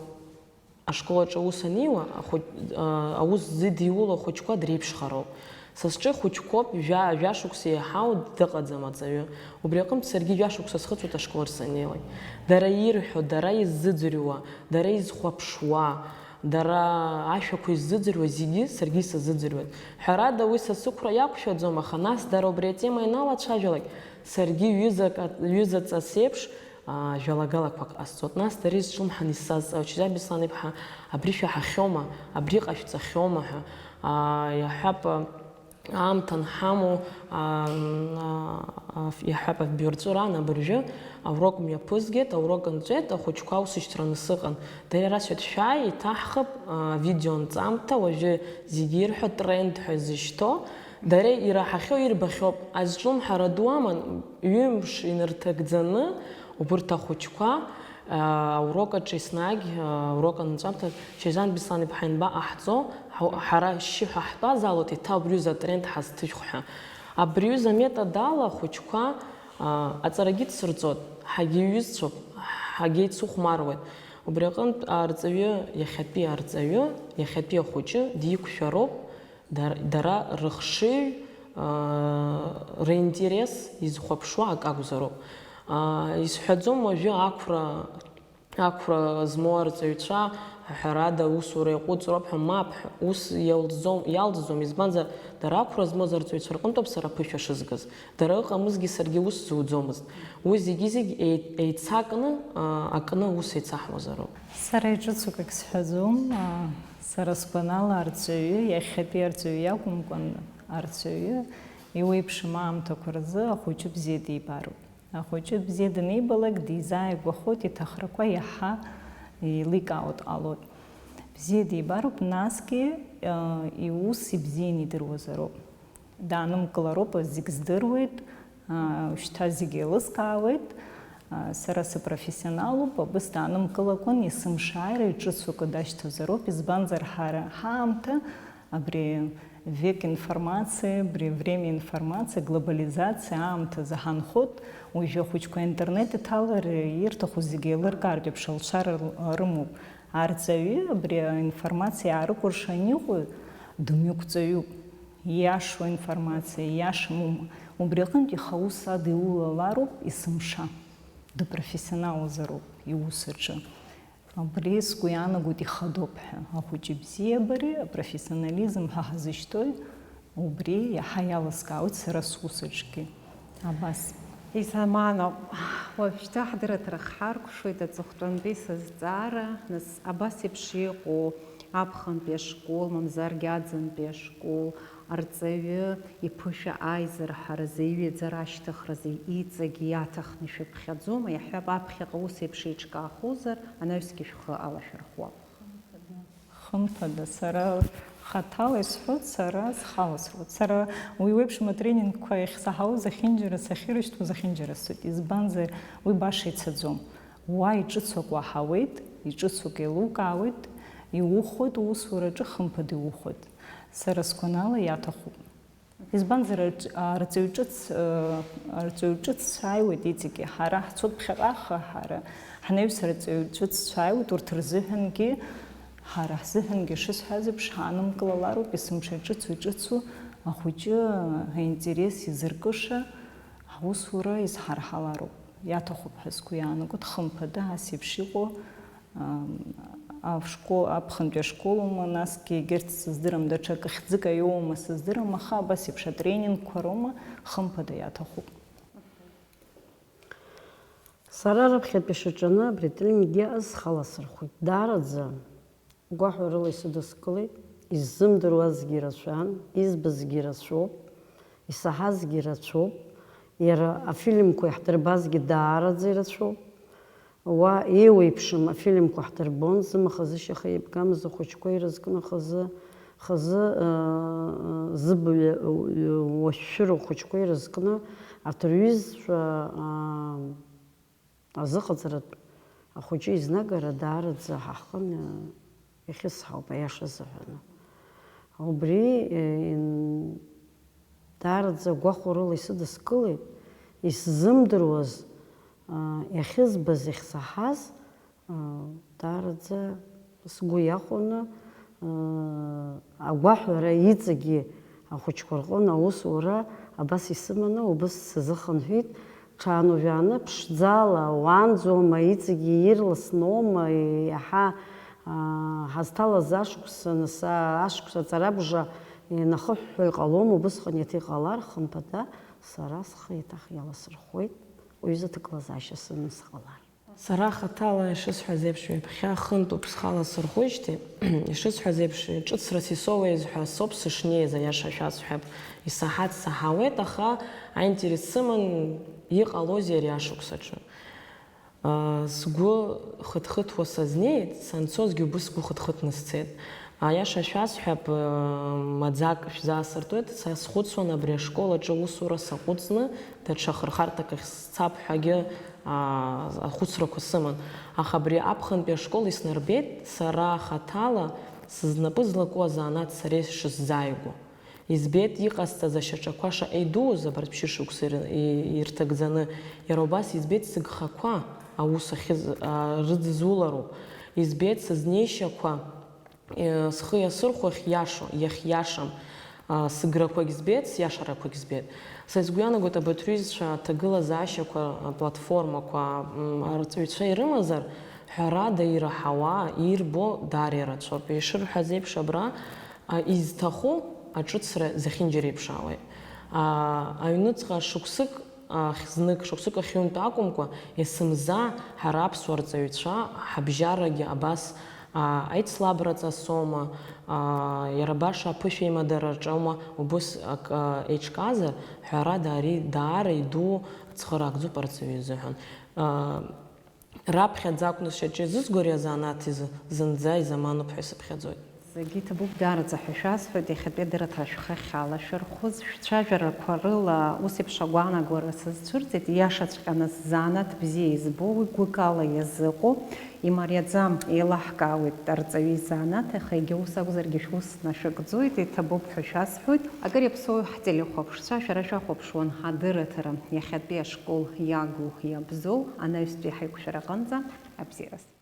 Ашкол аҿы аус аниуа, ахәыҷ-, а, аус зыдиуло ахәыҷқәа дреиԥшхароуп. Са сҿы хәыҷқәоуп, жәа-, жәашықәса иаҳау дыҟаӡам арҵаҩы. Убри аҟынтә саргьы жәашықәса схыҵуеит ашкол ахь саннеилак. Дара ирҳәо, дара иззыӡырҩуа, дара изхәаԥшуа, дара ашәақәа иззыӡырҩуа зегьы саргьы исзыӡырҩуеит. Ҳәарада, уи са сықәра иақәшәаӡом, аха нас дара убри атема ианалацәажәалак, саргьы ҩызак, ҩызаҵас еиԥш, Жәалагалақәак ҟасҵоит. Нас дара изҿлымҳан исзазҵаауеит, Шьазиа Беслан-иԥҳа, абри шәаҳахьоума, абри ҟашәҵахьоума ҳәа. Иаҳҳәап, аамҭа анҳамоу, иаҳҳәап, афбиурҵәыраан абыржәы аурок мҩаԥызгеит, аурок нҵәеит, ахәыҷқәа аусышьҭраны сыҟан. Дара ирасҳәеит, шәааи, иҭаҳхып, авидео нҵамҭа, уажәы зегьы ирҳәо, тренд ҳәа зышьҭоу. Дара ираҳахьоу ирбахьоуп. Азҿлымҳара ду аман, ҩымш инарҭагӡаны убырҭ ахәыҷқәа, аа, аурок аҿы еснагь, аа, аурок анҵәамҭа, Шьазиа Беслан-иԥҳа, ианбаҟаҳҵо, ҳа-, ҳара ашьшьыҳәа ҳтәазаалоит, еиҭа убри аҩыза атренд ҳазҭышәх ҳәа. Абри аҩыза аметод ала ахәыҷқәа, аа, аҵарагьы цәырҵуеит, ҳагьиҩызцәоуп, ҳагьеицыхәмаруеит. Убри аҟынтә арҵаҩы, иахьатәи арҵаҩы, иахьатәи ахәыҷы диқәшәароуп, Дар-, дара рыхшыҩ, аа, ринтерес изхәаԥшуа акы акәзароуп. Аа, исҳәаӡом уажәы ақәра, ақәра змоу арҵаҩцәа, ҳәарада, аусура иаҟәыҵроуп ҳәа, мап, ус иалҵӡом, иалҵӡом, избанзар, дара ақәра змоз арҵаҩцәа рҟынтәоуп сара аԥышәа шызгаз. Дара ыҟамызгьы саргьы ус зуӡомызт. Уи зегьы-зегь еи-, еицакны, аа, акны аус еицаҳуазароуп. Сара иҿыцуп егь сҳәаӡом, аа, сара сгәанала арҵаҩы, иахьатәи арҵаҩы иакәымкәан, арҵаҩы иуеиԥшым аамҭақәа рзы ахәыҷы бзиа дибароуп. Ахәыҷы бзиа данибалак, дизааигәахоит, иҭахрақәа иаҳа еиликаауа дҟалоит. Бзиа дибароуп, насгьы, аа, иус ибзианы идыруазароуп. Даанымкылароуп, зегь здыруеит, аа, шьҭа зегь еилыскаауеит. Аа, сара сыпрофессионалуп, абыс даанымкылакәан, есымшааира иҿыцу акы дашьҭазароуп, избанзар, ҳара ҳаамҭа, абри век информации, абри время информации, глобализациа аамҭазы ҳанхоит, уажәы ахәыҷқәа аинтернет иҭалар, ирҭаху зегьы еилыркаартә еиԥш алшара рымоуп. Арҵаҩы абри аинформациа иаарыкәыршан иҟоу дымҩақәҵаҩуп. Ииашоу информациа, ииашам ума. Убри аҟынтә ихы аус адиулалароуп есымша. Дыпрофессионалзароуп иус аҿы. Абри сгәы иаанагоит ихадоуп ҳәа. Ахәыҷы ибзиабареи апрофессионализм ҳәа ҳазышьҭоу убри иаҳа иалыскаауеит сара сус аҿгьы. Абас. Изаманоуп. Уажәшьҭа ҳдырраҭара хҳаркәшоит аҵыхәтәантәи сазҵаара, нас, абас еиԥш иҟоу аԥхынтәи ашкол, мамзаргьы аӡынтәи ашкол арҵаҩы иԥышәа аизырҳаразы, иҩаӡара ашьҭыхразы иҵегь иаҭахны шәыԥхьаӡома? Иаҳҳәап, аԥхьаҟа ус еиԥш еиҿкаахозар, анаҩсгьы шәхы алашәырхәуа. Хымԥада, сара хаҭала исҳәоит, сара схала сҳәоит. Сара уи уеиԥшым атренингқәа иахьсаҳауа зехьынџьара сахьырышьҭуа, зехьынџьара сҳәоит. Избанзар, уи баша ицаӡом. Уа иҿыцу ак уаҳауеит, иҿыцу ак еилукаауеит, иухоит, уусураҿы хымԥада иухоит. Сара сгәанала иаҭахуп. Избанзар, арҵ-, арҵаҩ ҿыц, э, арҵаҩ ҿыц цәааиуеит иҵегьы. Ҳара ҳцоит ԥхьаҟа, аха ҳара ҳнаҩс арҵаҩ ҿыц цәааиуеит, урҭ рзыҳәангьы, ҳара ҳзыҳәангьы, шысҳәаз еиԥш, ҳаанымкылалароуп, есымша иҿыцу, иҿыцу ахәыҷы аинтерес изыркыша аусура изҳарҳалароуп. Иаҭахуп ҳәа сгәы иаанагоит, хымԥада, ас еиԥш иҟоу Ам, ашкол, аԥхынтәи ашколума, насгьы егьырҭ сыздырам, даҽа кыхьӡык аиоума сыздырам, аха абас еиԥш атренингқәа роума, хымԥада иаҭахуп. Сара раԥхьатәи шаҿаны абри атренинг иааз схала сырхәит. Даараӡа гәаҳәарыла исыдыскылеит, исзымдыруазгьы ирацәан, избазгьы ирацәоуп, исаҳазгьы ирацәоуп, иара афильмқәа иаҳдырбазгьы даараӡа ирацәоуп. Уа еиуеиԥшым афильмқәа ҳдырбон, зымаха-зышьаха еибгамыз ахәыҷқәа ирызкны хазы, хазы, ыы, зыбаҩ, ыы, уашәшәыроу ахәыҷқәа ирызкны, арҭ рҩызцәа, ыы, азыҟаҵаратә ахәыҷы изнагара даараӡа ҳа ҳҟны иахьысҳауп, аиаша азыҳәаны. Убри, ыы, ин-, Даараӡа гәахәарыла исыдыскылеит, исзымдыруаз, аа, иахьызбаз, иахьсаҳаз, аа, даараӡа сгәы иахәаны, аа, агәаҳәара иҵегьы ахәыҷқәа рҟны аусура абас исыманы убыс сазыхынҳәит, ҽаанужәааны ԥшӡала уаанӡоума, иҵегьы ирласноума, иаҳа, аа, ҳазҭалаз ашықәс, нас, ашықәс аҵарабжа Инахыҳәҳәо иҟалом, убысҟан иаҭа иҟалар, хымԥада, сара схы еиҭах иаласырхәуеит. Уҩыза ҭагылазаашьа сымаз ҟалар. Сара хаҭала ишысҳәаз еиԥш, ҩаԥхьа хынтәуп схала сырхәыжьҭеи, ишысҳәаз еиԥш, ҿыцрас исоуеиз ҳәа соуп сышнеиз, аиаша шәасҳәап, исаҳац саҳауеит, аха аинтерес сыман, иҟалозеи ари ашықәсаҿы? Сгәы хыҭхыҭуа сазнеит, санцозгьы убыс сгәы хыҭхыҭны сцеит. Аиаша шәасҳәап, маӡак шәзаасыртуеит, са схәыцуан абри ашкол аҿы усура саҟәыҵны, даҽа хырхарҭак ахь сцап ҳәагьы ахәыцрақәа сыман. Аха абри аԥхынтәи ашкол иснарбеит, сара хаҭала сызнапы злаку азанааҭ сара ишысзааигәоу. Избеит иҟасҵаз ашьаҿақәа шаҟа идууз абарҭ ԥшьышықәса ирҭагӡаны, иара убас избеит сыгхақәа аус ахьыз рыдызулароуп. Избеит сызнеишьақәа схы иасырхәо иахьиашо, иахьиашам. Сыграқәагь збеит, сиашарақәагь збеит. Са сгәы иаанагоит абарҭ рҩызцәа аҭагылазаашьақәа, аплатформақәа, арҵаҩцәа ирымазар, ҳәарада, ираҳауа, ирбо даара ирацәоуп. Ишырҳәаз еиԥш, абра изҭаху аҿыцра зехьынџьареиԥшаауеит. Аҩныҵҟа шықәсык ахь знык, шықәсык ахьынтә акәымкәа, есымза ҳара аԥсуа рҵаҩцәа ҳабжьарагьы абас аицлабра ҵасоума, иара баша аԥышәеимадара рҿоума, убыс ак еиҿказар, ҳәарада, ари даара иду цхыраагӡоуп арҵаҩы изыҳәан. Раԥхьаӡа акәны сшьаҿа иазызго ари азанааҭ изы зынӡа изамануп ҳәа исыԥхьаӡоит. Зегьы иҭабуп, даараӡа ҳәа шәасҳәоит, иахьатәи адырраҭара шәхы ахьалашәырхәыз, шәцәажәарақәа рыла ус еиԥш агәаанагара сызцәырҵит, ииашаҵәҟьаны ззанааҭ бзиа избо, уи гәыкала иазыҟоу, имариаӡам, еилаҳкаауеит арҵаҩы изанааҭ, аха егьа ус акәзаргьы шәус нашәыгӡоит, иҭабуп ҳәа шәасҳәоит. Акыр иаԥсоу ҳтелехәаԥшцәа, шәара шәахәаԥшуан адырраҭара, иахьатәи ашкол иагу иабзоу анаҩстәи ҳаиқәшәара аҟынӡа, абзиараз.